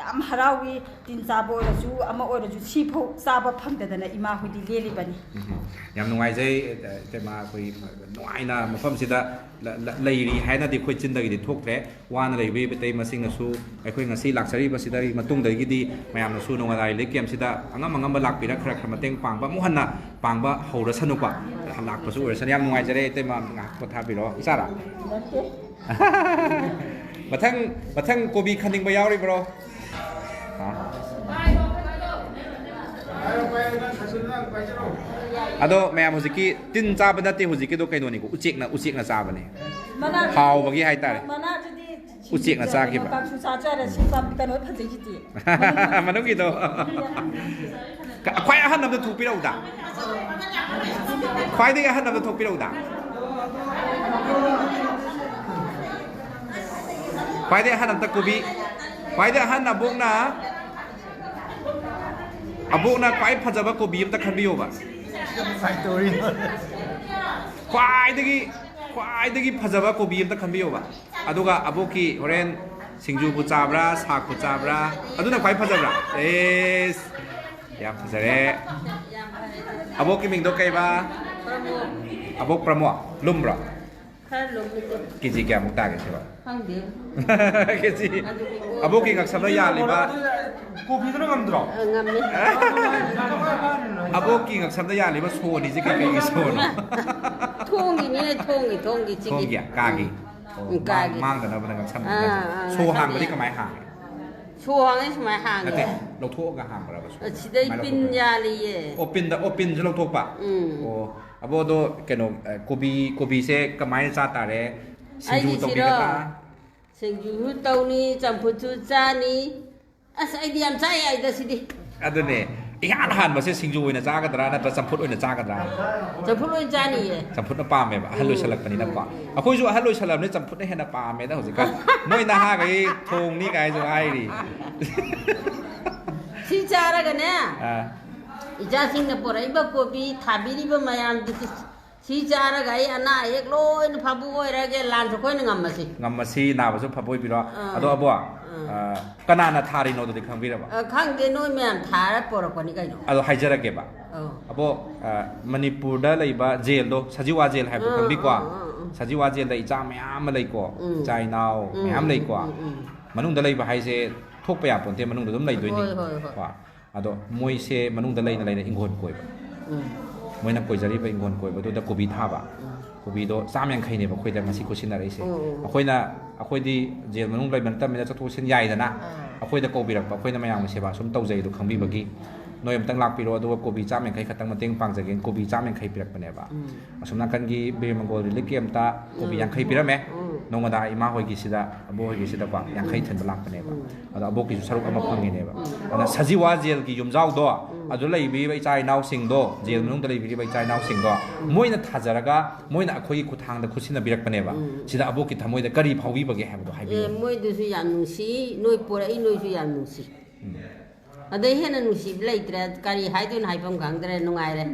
ꯌꯥꯝ ꯍꯔꯥꯎꯏ꯫ ꯇꯤꯟ ꯆꯥꯕ ꯑꯣꯏꯔꯁꯨ, ꯑꯃ ꯑꯣꯏꯔꯁꯨ, ꯁꯤꯐꯧ ꯆꯥꯕ ꯐꯪꯗꯗꯅ ꯏꯃꯥ ꯍꯣꯏꯗꯤ ꯂꯦꯜꯂꯤꯕꯅꯤ꯫ ꯎꯝ꯫ ꯌꯥꯝ ꯅꯨꯡꯉꯥꯏꯖꯩ, ꯑ, ꯏꯇꯩꯃ, ꯑꯩꯈꯣꯏ ꯅꯨꯡꯉꯥꯏꯅ ꯃꯐꯝꯁꯤꯗ ꯂ-, ꯂ-, ꯂꯩꯔꯤ ꯍꯥꯏꯅꯗꯤ ꯑꯩꯈꯣꯏ ꯆꯤꯟꯗꯒꯤꯗꯤ ꯊꯣꯛꯇ꯭ꯔꯦ꯫ ꯋꯥꯅ ꯂꯩꯕ ꯏꯇꯩꯃꯁꯤꯡꯅꯁꯨ ꯑꯩꯈꯣꯏ ꯉꯁꯤ ꯂꯥꯛꯆꯔꯤꯕꯁꯤꯗꯒꯤ ꯃꯇꯨꯡꯗꯒꯤꯗꯤ ꯃꯌꯥꯝꯅꯁꯨ ꯅꯣꯡꯉꯥꯜ ꯂꯥꯏꯔꯤ ꯂꯤꯂꯥ ꯀꯦꯝꯁꯤꯗ ꯑꯉꯝ ꯑꯉꯝꯕ ꯂꯥꯛꯄꯤꯔ ꯈꯔ ꯈꯔ ꯃꯇꯦꯡ ꯄꯥꯡꯕ, ꯑꯃꯨꯛ ꯍꯟꯅ ꯄꯥꯡꯕ ꯍꯧꯔꯁꯅꯨꯀꯣ꯫ ꯂꯥꯛꯄꯁꯨ ꯑꯣꯏꯔꯁꯅꯨ꯫ ꯌꯥꯝ ꯅꯨꯡꯉꯥꯏꯖꯔꯦ ꯏꯇꯩꯃ, ꯉꯥꯏꯍꯥꯛ ꯄꯣꯊꯥꯕꯤꯔꯣ꯫ ꯏꯆꯥꯔꯥ? ꯅꯠꯇꯦ꯫ ꯃꯊꯪ, ꯃꯊꯪ ꯀꯣꯕꯤ ꯈꯟꯅꯤꯡꯕ ꯌꯥꯎꯔꯤꯕ꯭ꯔꯣ? ꯍꯥ? ꯑꯗꯣ ꯃꯌꯥꯝ, ꯍꯧꯖꯤꯛꯀꯤ ꯇꯤꯟ ꯆꯥꯕ ꯅꯠꯇꯦ, ꯍꯧꯖꯤꯛꯀꯤꯗꯣ ꯀꯩꯅꯣꯅꯤꯀꯣ, ꯎꯆꯦꯛꯅ, ꯎꯆꯦꯛꯅ ꯆꯥꯕꯅꯦ꯫ ꯃꯅꯥꯗꯨꯗꯤ, ꯍꯥꯎꯕꯒꯤ ꯍꯥꯏꯇꯥꯔꯦ꯫ ꯃꯅꯥꯗꯨꯗꯤ ꯎꯆꯦꯛꯅ ꯆꯥꯈꯤꯕ꯫ ꯀꯥꯡꯁꯨ ꯆꯥꯖꯔꯦ, ꯁꯤ ꯄꯥꯝ-, ꯀꯩꯅꯣ ꯐꯖꯩꯁꯤꯗꯤ꯫ ꯃꯅꯨꯡꯒꯤꯗꯣ꯫ ꯈ꯭ꯋꯥꯏ ꯑꯍꯟ ꯑꯝꯗ ꯊꯣꯛꯄꯤꯔꯛꯎꯗ꯫ ꯈ꯭ꯋꯥꯏꯗꯒꯤ ꯑꯍꯟ ꯑꯝꯗ ꯊꯣꯛꯄꯤꯔꯛꯎꯗ꯫ ꯈ꯭ꯋꯥꯏꯗꯒꯤ ꯑꯍꯟ ꯑꯝꯇ ꯀꯣꯕꯤ, ꯈ꯭ꯋꯥꯏꯗꯒꯤ ꯑꯍꯟ ꯑꯕꯣꯛꯅ, ꯑꯕꯣꯛꯅ ꯈ꯭ꯋꯥꯏ ꯐꯖꯕ ꯀꯣꯕꯤ ꯑꯝꯇ ꯈꯟꯕꯤꯌꯣꯕ꯫ ꯈ꯭ꯋꯥꯏꯗꯒꯤ, ꯈ꯭ꯋꯥꯏꯗꯒꯤ ꯐꯖꯕ ꯀꯣꯕꯤ ꯑꯝꯇ ꯈꯟꯕꯤꯌꯣꯕ꯫ ꯑꯗꯨꯒ ꯑꯕꯣꯛꯀꯤ ꯍꯣꯔꯦꯟ ꯁꯤꯡꯖꯨꯕꯨ ꯆꯥꯕ꯭ꯔꯥ, ꯁꯥꯛꯄꯨ ꯆꯥꯕ꯭ꯔꯥ, ꯑꯗꯨꯅ ꯈ꯭ꯋꯥꯏ ꯐꯖꯕ꯭ꯔꯥ? ꯑꯦꯁ, ꯌꯥꯝ ꯐꯖꯔꯦ꯫ ꯑꯕꯣꯛꯀꯤ ꯃꯤꯡꯗꯣ ꯀꯩꯕ? ꯑꯕꯣꯛ ꯄ꯭ꯔꯃꯣ꯫ ꯂꯨꯝꯕ꯭ꯔꯣ? ꯈꯔ ꯂꯨꯝꯃꯤꯗ꯫ ꯀꯦꯖꯤ ꯀꯌꯥꯃꯨꯛ ꯇꯥꯒꯦ ꯁꯤꯕꯣ? ꯈꯪꯗꯦ꯫ ꯀꯦꯖꯤ ꯑꯕꯣꯛꯀꯤ ꯉꯛꯁꯝꯗ ꯌꯥꯜꯂꯤꯕ, ꯀꯣꯕꯤꯗꯨꯅ ꯉꯝꯗ꯭ꯔꯣ? ꯑ, ꯉꯝꯃꯤ꯫ ꯑꯕꯣꯛꯀꯤ ꯉꯛꯁꯝꯗ ꯌꯥꯜꯂꯤꯕ ꯁꯣ ꯑꯅꯤꯁꯦ ꯀꯩꯀꯩꯒꯤ ꯁꯣꯅꯣ? ꯊꯣꯡꯒꯤꯅꯦ, ꯊꯣꯡꯒꯤ, ꯊꯣꯡꯒꯤ ꯆꯤꯡꯒꯤ꯫ ꯊꯣꯡꯒꯤ, ꯀꯥꯒꯤ? ꯎꯝ, ꯀꯥꯒꯤ꯫ ꯃꯥꯡꯗꯅꯕꯅ ꯉꯛꯁꯝ ꯑꯥ, ꯑꯥ, ꯁꯣ ꯍꯥꯡꯕꯗꯤ ꯉꯛꯁꯝ꯫ ꯀꯃꯥꯏꯅ ꯍꯥꯡꯉꯦ? ꯁꯣ ꯍꯥꯡꯉꯦ ꯁꯨꯃꯥꯏꯅ ꯍꯥꯡꯉꯦ꯫ ꯅꯠꯇꯦ, ꯂꯧꯊꯣꯛꯑꯒ ꯍꯥꯡꯕ꯭ꯔꯕ ꯁꯣ? ꯑ, ꯁꯤꯗꯩ ꯀꯃꯥꯏꯅ ꯄꯤꯟ ꯂꯧꯊꯣꯛꯄ? ꯌꯥꯜꯂꯤꯌꯦ꯫ ꯑꯣ, ꯄꯤꯟꯗ, ꯑꯣ, ꯄꯤꯟꯁꯨ ꯂꯧꯊꯣꯛꯄ? ꯎꯝ꯫ ꯑꯣ, ꯑꯕꯣ, ꯑꯗꯣ ꯀꯩꯅꯣ, ꯑ, ꯀꯣꯕꯤ, ꯀꯣꯕꯤꯁꯦ ꯀꯃꯥꯏꯅ ꯆꯥ ꯇꯥꯔꯦ? ꯁꯤꯡꯖꯨ ꯑꯩꯒꯤꯁꯤꯔꯣ? ꯇꯧꯕꯤꯒꯗ꯭ꯔꯥ? ꯁꯤꯡꯖꯨꯁꯨ ꯇꯧꯅꯤ, ꯆꯝꯐꯨꯠꯁꯨ ꯆꯥꯅꯤ꯫ ꯑꯁ, ꯑꯩꯗꯤ ꯌꯥꯝ ꯆꯥ ꯌꯥꯏꯗ ꯁꯤꯗꯤ꯫ ꯑꯗꯨꯅꯦ, ꯏꯍꯥꯟ ꯍꯥꯟꯕꯁꯦ ꯁꯤꯡꯖꯨ ꯑꯣꯏꯅ ꯆꯥꯒꯗ꯭ꯔꯥ ꯅꯠꯇ꯭ꯔ ꯆꯝꯐꯨꯠ ꯑꯣꯏꯅ ꯆꯥꯒꯗ꯭ꯔꯥ? ꯆꯝꯐꯨꯠ ꯑꯣꯏꯅ ꯆꯥꯅꯤꯌꯦ꯫ ꯆꯝꯐꯨꯠꯅ ꯄꯥꯝꯃꯦꯕ, ꯑꯍꯜ ꯎꯝ, ꯑꯣꯏꯁꯜꯂꯛꯄꯅꯤꯅꯀꯣ꯫ ꯎꯝ, ꯎꯝ꯫ ꯑꯩꯈꯣꯏꯁꯨ ꯑꯍꯜ ꯑꯣꯏꯁꯜꯂꯛꯑꯕꯅꯤꯅ ꯆꯝꯐꯨꯠꯅ ꯍꯦꯟꯅ ꯄꯥꯝꯃꯦꯗ ꯍꯧꯖꯤꯛꯀꯥꯟ꯫ ꯃꯣꯏ ꯅꯍꯥꯈꯩ ꯊꯣꯡꯅꯤ ꯀꯥꯏꯁꯨ ꯍꯥꯏꯔꯤ꯫ ꯁꯤ ꯆꯥꯔꯒꯅꯦ, ꯑꯥ, ꯏꯆꯥꯁꯤꯡꯅ ꯄꯨꯔꯛꯏꯕ ꯀꯣꯕꯤ, ꯊꯥꯕꯤꯔꯤꯕ ꯃꯌꯥꯝꯗꯨ, ꯁꯤ ꯆꯥꯔꯒ ꯑꯩ ꯑꯅꯥ ꯑꯌꯦꯛ ꯂꯣꯏꯅ ꯐꯕ ꯑꯣꯏꯔꯒꯦ, ꯂꯥꯟꯁꯨ ꯑꯩꯈꯣꯏꯅ ꯉꯝꯃꯁꯤ꯫ ꯉꯝꯃꯁꯤ, ꯅꯥꯕꯁꯨ ꯐꯕ ꯑꯣꯏꯕꯤꯔꯣ꯫ ꯑꯥ꯫ ꯑꯗꯣ ꯑꯕꯣ, ꯑꯥ꯫ ꯑꯥ, ꯀꯅꯥꯅ ꯊꯥꯔꯤꯅꯣ ꯑꯗꯨꯗꯤ ꯈꯪꯕꯤꯔꯕ? ꯑ, ꯈꯪꯗꯦ, ꯅꯣꯏ ꯃꯌꯥꯝ ꯊꯥꯔ ꯄꯨꯔꯛꯄꯅꯤ ꯀꯩꯅꯣ꯫ ꯑꯗꯣ ꯍꯥꯏꯖꯔꯛꯀꯦꯕ꯫ ꯑꯧ꯫ ꯑꯕꯣ, ꯑ, ꯃꯅꯤꯄꯨꯔꯗ ꯂꯩꯕ ꯖꯦꯜꯗꯣ, ꯁꯖꯤꯋꯥ ꯖꯦꯜ ꯍꯥꯏꯕꯗꯣ ꯑꯥ, ꯈꯪꯕꯤꯀꯣ? ꯑꯥ, ꯑꯥ, ꯑꯥ꯫ ꯁꯖꯤꯋꯥ ꯖꯦꯜꯗ ꯏꯆꯥ ꯃꯌꯥꯝ ꯑꯃ ꯂꯩꯀꯣ, ꯎꯝ꯫ ꯏꯆꯥ ꯏꯅꯥꯎ ꯎꯝ, ꯃꯌꯥꯝ ꯎꯝ, ꯂꯩꯀꯣ꯫ ꯎꯝ, ꯎꯝ꯫ ꯃꯅꯨꯡꯗ ꯂꯩꯕ ꯍꯥꯏꯁꯦ ꯊꯣꯛꯄ ꯌꯥꯄꯣꯟꯇꯦ, ꯃꯅꯨꯡꯗ ꯑꯗꯨꯝ ꯂꯩꯗꯣꯏꯅꯤ꯫ ꯍꯣꯏ, ꯍꯣꯏ, ꯍꯣꯏ꯫ ꯀꯣ? ꯑꯗꯣ ꯃꯣꯏꯁꯦ ꯃꯅꯨꯡꯗ ꯂꯩꯅ ꯂꯩꯅ ꯏꯪꯈꯣꯜ ꯀꯣꯏꯕ꯫ ꯎꯝ꯫ ꯃꯣꯏꯅ ꯀꯣꯏꯖꯔꯤꯕ ꯏꯪꯈꯣꯜ ꯀꯣꯏꯕꯗꯨꯗ ꯀꯣꯕꯤ ꯊꯥꯕ꯫ ꯎꯝ꯫ ꯀꯣꯕꯤꯗꯣ ꯆꯥꯝ ꯌꯥꯡꯈꯩꯅꯦꯕ ꯑꯩꯈꯣꯏꯗ ꯉꯁꯤ ꯈꯨꯠꯁꯤꯟꯅꯔꯛꯏꯁꯦ꯫ ꯎꯝ, ꯎꯝ, ꯎꯝ꯫ ꯑꯩꯈꯣꯏꯅ, ꯑꯩꯈꯣꯏꯗꯤ ꯖꯦꯜ ꯃꯅꯨꯡ ꯂꯩꯕ ꯅꯠꯇꯕꯅꯤꯅ ꯆꯠꯊꯣꯛ ꯆꯠꯁꯤꯟ ꯌꯥꯏꯗꯅ꯫ ꯑꯥ꯫ ꯑꯩꯈꯣꯏꯗ ꯀꯧꯕꯤꯔꯛꯄ, ꯑꯩꯈꯣꯏꯅ ꯃꯌꯥꯝꯒꯤ ꯁꯦꯕꯥ ꯁꯨꯝ ꯇꯧꯖꯩ ꯑꯗꯣ ꯈꯪꯕꯤꯕꯒꯤ꯫ ꯅꯣꯏ ꯑꯝꯇꯪ ꯂꯥꯛꯄꯤꯔꯣ, ꯑꯗꯨꯒ ꯀꯣꯕꯤ ꯆꯥꯝ ꯌꯥꯡꯈꯩ ꯈꯛꯇꯪ ꯃꯇꯦꯡ ꯄꯥꯡꯖꯒꯦ, ꯀꯣꯕꯤ ꯆꯥꯝ ꯌꯥꯡꯈꯩ ꯄꯤꯔꯛꯄꯅꯦꯕ꯫ ꯎꯝ꯫ ꯑꯁꯣꯝ ꯅꯥꯀꯟꯒꯤ ꯕꯤꯔ ꯃꯪꯒꯣꯜ ꯔꯤꯂꯤꯐ ꯀꯦꯝꯞꯇ ꯀꯣꯕꯤ ꯎꯝ꯫ ꯌꯥꯡꯈꯩ ꯄꯤꯔꯝꯃꯦ꯫ ꯎꯝ꯫ ꯅꯣꯡꯃꯗ ꯏꯃꯥ ꯍꯣꯏꯒꯤꯁꯤꯗ, ꯑꯕꯣ ꯍꯣꯏꯒꯤꯁꯤꯗꯀꯣ, ꯌꯥꯡꯈꯩ ꯊꯤꯟꯕ ꯂꯥꯛꯄꯅꯦꯕ꯫ ꯎꯝ꯫ ꯑꯗꯣ ꯑꯕꯣꯛꯀꯤꯁꯨ ꯁꯔꯨꯛ ꯑꯃ ꯐꯪꯉꯤꯅꯦꯕ꯫ ꯎꯝ꯫ ꯑꯗꯨꯅ ꯁꯖꯤꯋꯥ ꯖꯦꯜꯒꯤ ꯌꯨꯝꯖꯥꯎꯗꯣ, ꯎꯝ꯫ ꯑꯗꯨ ꯂꯩꯕꯤꯔꯤꯕ ꯏꯆꯥ ꯏꯅꯥꯎꯁꯤꯡꯗꯣ, ꯖꯦꯜ ꯃꯅꯨꯡꯗ ꯂꯩꯕꯤꯔꯤꯕ ꯏꯆꯥ ꯏꯅꯥꯎꯁꯤꯡꯗꯣ, ꯃꯣꯏꯅ ꯊꯥꯖꯔꯒ, ꯃꯣꯏꯅ ꯑꯩꯈꯣꯏꯒꯤ ꯈꯨꯠꯊꯥꯡꯗ ꯈꯨꯠꯁꯤꯟꯅꯕꯤꯔꯛꯄꯅꯦꯕ꯫ ꯎꯝ꯫ ꯁꯤꯗ ꯑꯕꯣꯛꯀꯤ ꯊꯃꯣꯏꯗ ꯀꯔꯤ ꯐꯥꯎꯕꯤꯕꯒꯦ ꯍꯥꯏꯕꯗꯣ ꯑꯦ, ꯍꯥꯏꯕꯤꯌꯨ꯫ ꯃꯣꯏꯗꯨꯁꯨ ꯌꯥꯝ ꯅꯨꯡꯁꯤ, ꯅꯣꯏ ꯄꯨꯔꯛꯏ ꯅꯣꯏꯁꯨ ꯌꯥꯝ ꯅꯨꯡꯁꯤ꯫ ꯎꯝ꯫ ꯑꯗꯩ ꯍꯦꯟꯅ ꯅꯨꯡꯁꯤꯕ ꯂꯩꯇ꯭ꯔꯦ꯫ ꯀꯔꯤ ꯍꯥꯏꯗꯣꯏꯅꯣ, ꯍꯥꯏꯐꯝ ꯈꯪꯗ꯭ꯔꯦ꯫ ꯅꯨꯡꯉꯥꯏꯔꯦ꯫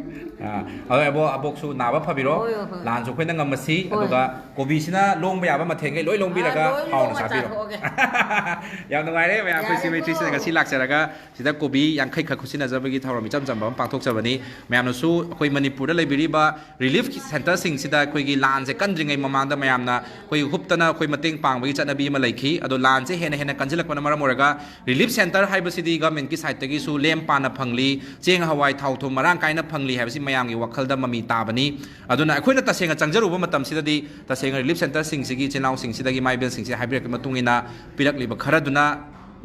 ꯑꯥ, ꯑꯗꯣ ꯑꯕꯣꯛ, ꯑꯕꯣꯛꯁꯨ ꯅꯥꯕ ꯐꯕꯤꯔꯣ꯫ ꯍꯣꯏ, ꯍꯣꯏ, ꯍꯣꯏ꯫ ꯂꯥꯟꯁꯨ ꯑꯩꯈꯣꯏꯅ ꯉꯝꯃꯁꯤ꯫ ꯍꯣꯏ꯫ ꯑꯗꯨꯒ ꯀꯣꯕꯤꯁꯤꯅ ꯂꯣꯡꯕ ꯌꯥꯕ ꯃꯊꯦꯜꯈꯩ ꯂꯣꯏ ꯂꯣꯡꯕꯤꯔꯒ ꯑꯥ, ꯂꯣꯏ ꯍꯥꯎꯅ ꯂꯣꯡꯉ ꯆꯥꯕꯤꯔꯣ꯫ ꯆꯥꯊꯣꯛꯑꯒꯦ꯫ ꯌꯥꯝ ꯅꯨꯡꯉꯥꯏꯔꯦ ꯃꯌꯥꯝ꯫ ꯑꯩꯈꯣꯏ ꯌꯥꯔꯦꯀꯣ꯫ ꯁꯤꯃꯦꯇ꯭ꯔꯤꯁꯤꯅ ꯉꯁꯤ ꯂꯥꯛꯆꯔꯒ ꯁꯤꯗ ꯀꯣꯕꯤ ꯌꯥꯡꯈꯩ ꯈꯛ ꯈꯨꯠꯁꯤꯟꯅꯖꯕꯒꯤ ꯊꯧꯔꯝ ꯏꯆꯝ ꯆꯝꯕ ꯑꯃ ꯄꯥꯡꯊꯣꯛꯆꯕꯅꯤ꯫ ꯃꯌꯥꯝꯅꯁꯨ ꯑꯩꯈꯣꯏ ꯃꯅꯤꯄꯨꯔꯗ ꯂꯩꯕꯤꯔꯤꯕ ꯔꯤꯂꯤꯐ ꯁꯦꯟꯇꯔꯁꯤꯡꯁꯤꯗ ꯑꯩꯈꯣꯏꯒꯤ ꯂꯥꯟꯁꯦ ꯀꯟꯗ꯭ꯔꯤꯉꯩ ꯃꯃꯥꯡꯗ ꯃꯌꯥꯝꯅ ꯑꯩꯈꯣꯏ ꯍꯨꯞꯇꯅ ꯑꯩꯈꯣꯏ ꯃꯇꯦꯡ ꯄꯥꯡꯕꯒꯤ ꯆꯠꯅꯕꯤ ꯑꯃ ꯂꯩꯈꯤ꯫ ꯑꯗꯣ ꯂꯥꯟꯁꯦ ꯍꯦꯟꯅ ꯍꯦꯟꯅ ꯀꯟꯁꯤꯜꯂꯛꯄꯅ ꯃꯔꯝ ꯑꯣꯏꯔꯒ ꯔꯤꯂꯤꯐ ꯁꯦꯟꯇꯔ ꯍꯥꯏꯕꯁꯤꯗꯤ ꯒꯚꯔꯟꯃꯦꯟꯠꯀꯤ ꯁꯥꯏꯠꯇꯒꯤꯁꯨ ꯂꯦꯝ ꯄꯥꯅ ꯐꯪꯂꯤ, ꯆꯦꯡ ꯍꯋꯥꯏ ꯊꯥꯎ ꯊꯨꯝ ꯃꯔꯥꯡ ꯀꯥꯏꯅ ꯐꯪꯂꯤ ꯍꯥꯏꯕꯁꯤ ꯃꯌꯥꯝꯒꯤ ꯋꯥꯈꯜꯗ ꯃꯃꯤ ꯇꯥꯕꯅꯤ꯫ ꯑꯗꯨꯅ ꯑꯩꯈꯣꯏꯅ ꯇꯁꯦꯡꯅ ꯆꯪꯖꯔꯨꯕ ꯃꯇꯝꯁꯤꯗꯗꯤ ꯇꯁꯦꯡꯅ ꯔꯤꯂꯤꯐ ꯁꯦꯟꯇꯔꯁꯤꯡꯁꯤꯒꯤ ꯏꯆꯤꯜ ꯏꯅꯥꯎꯁꯤꯡꯁꯤꯗꯒꯤ ꯏꯃꯥ ꯏꯕꯦꯜꯁꯤꯡꯁꯤꯅ ꯍꯥꯏꯕꯤꯔꯛꯄꯒꯤ ꯃꯇꯨꯡ ꯏꯟꯅ ꯄꯤꯔꯛꯂꯤꯕ ꯈꯔꯗꯨꯅ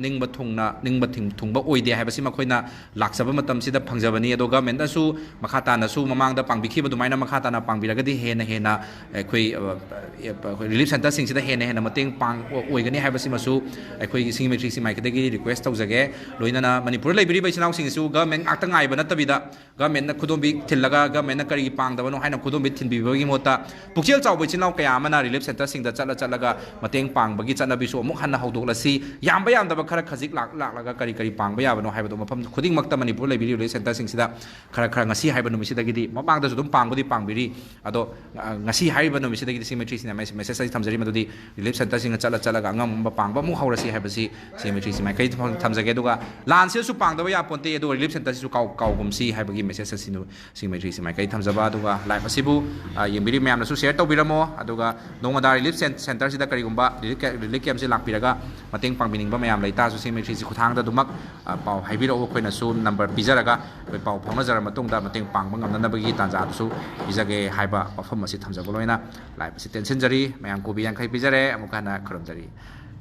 ꯅꯤꯡꯕ ꯊꯨꯡꯅ, ꯅꯤꯡꯕ ꯊꯤꯡ-, ꯊꯨꯡꯕ ꯑꯣꯏꯗꯦ ꯍꯥꯏꯕꯁꯤ ꯃꯈꯣꯏꯅ ꯂꯥꯛꯆꯕ ꯃꯇꯝꯁꯤꯗ ꯐꯪꯖꯕꯅꯤ꯫ ꯑꯗꯣ ꯒꯚꯔꯟꯃꯦꯟꯠꯅꯁꯨ ꯃꯈꯥ ꯇꯥꯅꯁꯨ ꯃꯃꯥꯡꯗ ꯄꯥꯡꯕꯤꯈꯤꯕ ꯑꯗꯨꯃꯥꯏꯅ ꯃꯈꯥ ꯇꯥꯅ ꯄꯥꯡꯕꯤꯔꯒꯗꯤ ꯍꯦꯟꯅ ꯍꯦꯟꯅ ꯑꯩꯈꯣꯏ, ꯑ, ꯑꯩꯈꯣꯏ ꯔꯤꯂꯤꯐ ꯁꯦꯟꯇꯔꯁꯤꯡꯁꯤꯗ ꯍꯦꯟꯅ ꯍꯦꯟꯅ ꯃꯇꯦꯡ ꯄꯥꯡ ꯑꯣꯏꯒꯅꯤ ꯍꯥꯏꯕꯁꯤꯃꯁꯨ ꯑꯩꯈꯣꯏꯒꯤ ꯁꯤꯃꯦꯇ꯭ꯔꯤꯁꯤ ꯃꯥꯏꯀꯩꯗꯒꯤ ꯔꯤꯀ꯭ꯋꯦꯁ ꯇꯧꯖꯒꯦ꯫ ꯂꯣꯏꯅꯅ ꯃꯅꯤꯄꯨꯔꯗ ꯂꯩꯕꯤꯔꯤꯕ ꯏꯆꯤꯜ ꯏꯅꯥꯎꯁꯤꯡꯁꯤꯁꯨ ꯒꯚꯔꯟꯃꯦꯟꯠ ꯉꯥꯛꯇ ꯉꯥꯏꯕ ꯅꯠꯇꯕꯤꯗ ꯒꯚꯔꯟꯃꯦꯟꯠꯅ ꯈꯨꯗꯣꯝꯕꯤ ꯊꯤꯜꯂꯒ ꯒꯚꯔꯟꯃꯦꯟꯠꯅ ꯀꯔꯤꯒꯤ ꯄꯥꯡꯗꯕꯅꯣ ꯍꯥꯏꯅ ꯈꯨꯗꯣꯝꯕꯤ ꯊꯤꯟꯕꯤꯕꯒꯤ ꯃꯍꯨꯠꯇ ꯄꯨꯛꯆꯦꯜ ꯆꯥꯎꯕ ꯏꯆꯤꯜ ꯏꯅꯥꯎ ꯀꯌꯥ ꯑꯃꯅ ꯔꯤꯂꯤꯐ ꯁꯦꯟꯇꯔꯁꯤꯡꯗ ꯆꯠꯂ ꯆꯠꯂꯒ ꯃꯇꯦꯡ ꯄꯥꯡꯕꯒꯤ ꯆꯠꯅꯕꯤꯁꯨ ꯑꯃꯨꯛ ꯍꯟꯅ ꯍꯧꯗꯣꯛꯂꯁꯤ꯫ ꯌꯥꯝꯕ ꯌꯥꯝꯗꯕ ꯈꯔ ꯈꯖꯤꯛ ꯂꯥꯛ-, ꯂꯥꯛꯂꯒ ꯀꯔꯤ ꯀꯔꯤ ꯄꯥꯡꯕ ꯌꯥꯕꯅꯣ ꯍꯥꯏꯕꯗꯣ ꯃꯐꯝ ꯈꯨꯗꯤꯡꯃꯛꯇ ꯃꯅꯤꯄꯨꯔ ꯂꯩꯕꯤꯔꯤꯕ ꯔꯤꯂꯤꯐ ꯁꯦꯟꯇꯔꯁꯤꯡꯁꯤꯗ ꯈꯔ ꯈꯔ ꯉꯁꯤ ꯍꯥꯏꯕ ꯅꯨꯃꯤꯠꯁꯤꯗꯒꯤꯗꯤ, ꯃꯃꯥꯡꯗꯁꯨ ꯑꯗꯨꯝ ꯄꯥꯡꯕꯨꯗꯤ ꯄꯥꯡꯕꯤꯔꯤ, ꯑꯗꯣ, ꯑ, ꯉꯁꯤ ꯍꯥꯏꯔꯤꯕ ꯅꯨꯃꯤꯠꯁꯤꯗꯒꯤꯗꯤ ꯁꯤꯃꯦꯇ꯭ꯔꯤꯁꯤꯅ ꯃꯦꯁꯦꯖ ꯑꯁꯤ ꯊꯝꯖꯔꯤ, ꯃꯗꯨꯗꯤ ꯔꯤꯂꯤꯐ ꯁꯦꯟꯇꯔꯁꯤꯡꯗ ꯆꯠꯂ ꯆꯠꯂꯒ ꯑꯉꯝ ꯑꯉꯝꯕ ꯄꯥꯡꯕ ꯑꯃꯨꯛ ꯍꯧꯔꯁꯤ ꯍꯥꯏꯕꯁꯤ ꯁꯤꯃꯦꯇ꯭ꯔꯤꯁꯤ ꯃꯥꯏꯀꯩ ꯊꯝꯖꯒꯦ꯫ ꯑꯗꯨꯒ ꯂꯥꯟꯁꯤꯗꯁꯨ ꯄꯥꯡꯗꯕ ꯌꯥꯄꯣꯟꯇꯦ, ꯑꯗꯨꯒ ꯔꯤꯂꯤꯐ ꯁꯦꯟꯇꯔꯁꯤꯁꯨ ꯀꯥꯎ-, ꯀꯥꯎꯒꯨꯝꯁꯤ ꯍꯥꯏꯕꯒꯤ ꯃꯦꯁꯦꯖ ꯑꯁꯤꯅ ꯁꯤꯃꯦꯇ꯭ꯔꯤꯁꯤ ꯃꯥꯏꯀꯩ ꯊꯝꯖꯕ꯫ ꯑꯗꯨꯒ ꯂꯥꯏꯚ ꯑꯁꯤꯕꯨ, ꯑ, ꯌꯦꯡꯕꯤꯔꯤꯕ ꯃꯌꯥꯝꯅꯁꯨ ꯁꯤꯌꯔ ꯇꯧꯕꯤꯔꯝꯃꯣ꯫ ꯑꯗꯨꯒ ꯅꯣꯡꯃꯗꯥ ꯔꯤꯂꯤꯐ ꯁꯦꯟ-, ꯁꯦꯟꯇꯔꯁꯤꯗ ꯀꯔꯤꯒꯨꯝꯕ ꯔꯤꯂꯤꯐ ꯀꯦ-, ꯔꯤꯂꯤꯐ ꯀꯦꯝꯞꯁꯤ ꯂꯥꯛꯄꯤꯔꯒ ꯃꯇꯦꯡ ꯄꯥꯡꯕꯤꯅꯤꯡꯕ ꯃꯌꯥꯝ ꯂꯩꯇꯥꯔꯁꯨ ꯁꯤꯃꯦꯇ꯭ꯔꯤꯁꯤ ꯈꯨꯠꯊꯥꯡꯗ ꯑꯗꯨꯃꯛ, ꯑ, ꯄꯥꯎ ꯍꯥꯏꯕꯤꯔꯛꯎ꯫ ꯑꯩꯈꯣꯏꯅꯁꯨ ꯅꯝꯕꯔ ꯄꯤꯖꯔꯒ ꯑꯩꯈꯣꯏ ꯄꯥꯎ ꯐꯥꯎꯅꯖꯔꯕ ꯃꯇꯨꯡꯗ ꯃꯇꯦꯡ ꯄꯥꯡꯕ ꯉꯝꯅꯅꯕꯒꯤ ꯇꯥꯟꯖꯥꯗꯨꯁꯨ ꯄꯤꯖꯒꯦ ꯍꯥꯏꯕ ꯋꯥꯐꯝ ꯑꯁꯤ ꯊꯝꯖꯕ ꯂꯣꯏꯅ ꯂꯥꯏꯚ ꯑꯁꯤ ꯇꯦꯟꯁꯤꯟꯖꯔꯤ꯫ ꯃꯌꯥꯝ ꯀꯣꯕꯤ ꯌꯥꯡꯈꯩ ꯄꯤꯖꯔꯦ꯫ ꯑꯃꯨꯛꯀ ꯍꯟꯅ ꯈꯨꯔꯨꯝꯖꯔꯤ꯫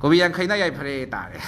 ꯀꯣꯕꯤ ꯌꯥꯡꯈꯩꯅ ꯌꯥꯏꯐꯔꯦ ꯇꯥꯔꯦ꯫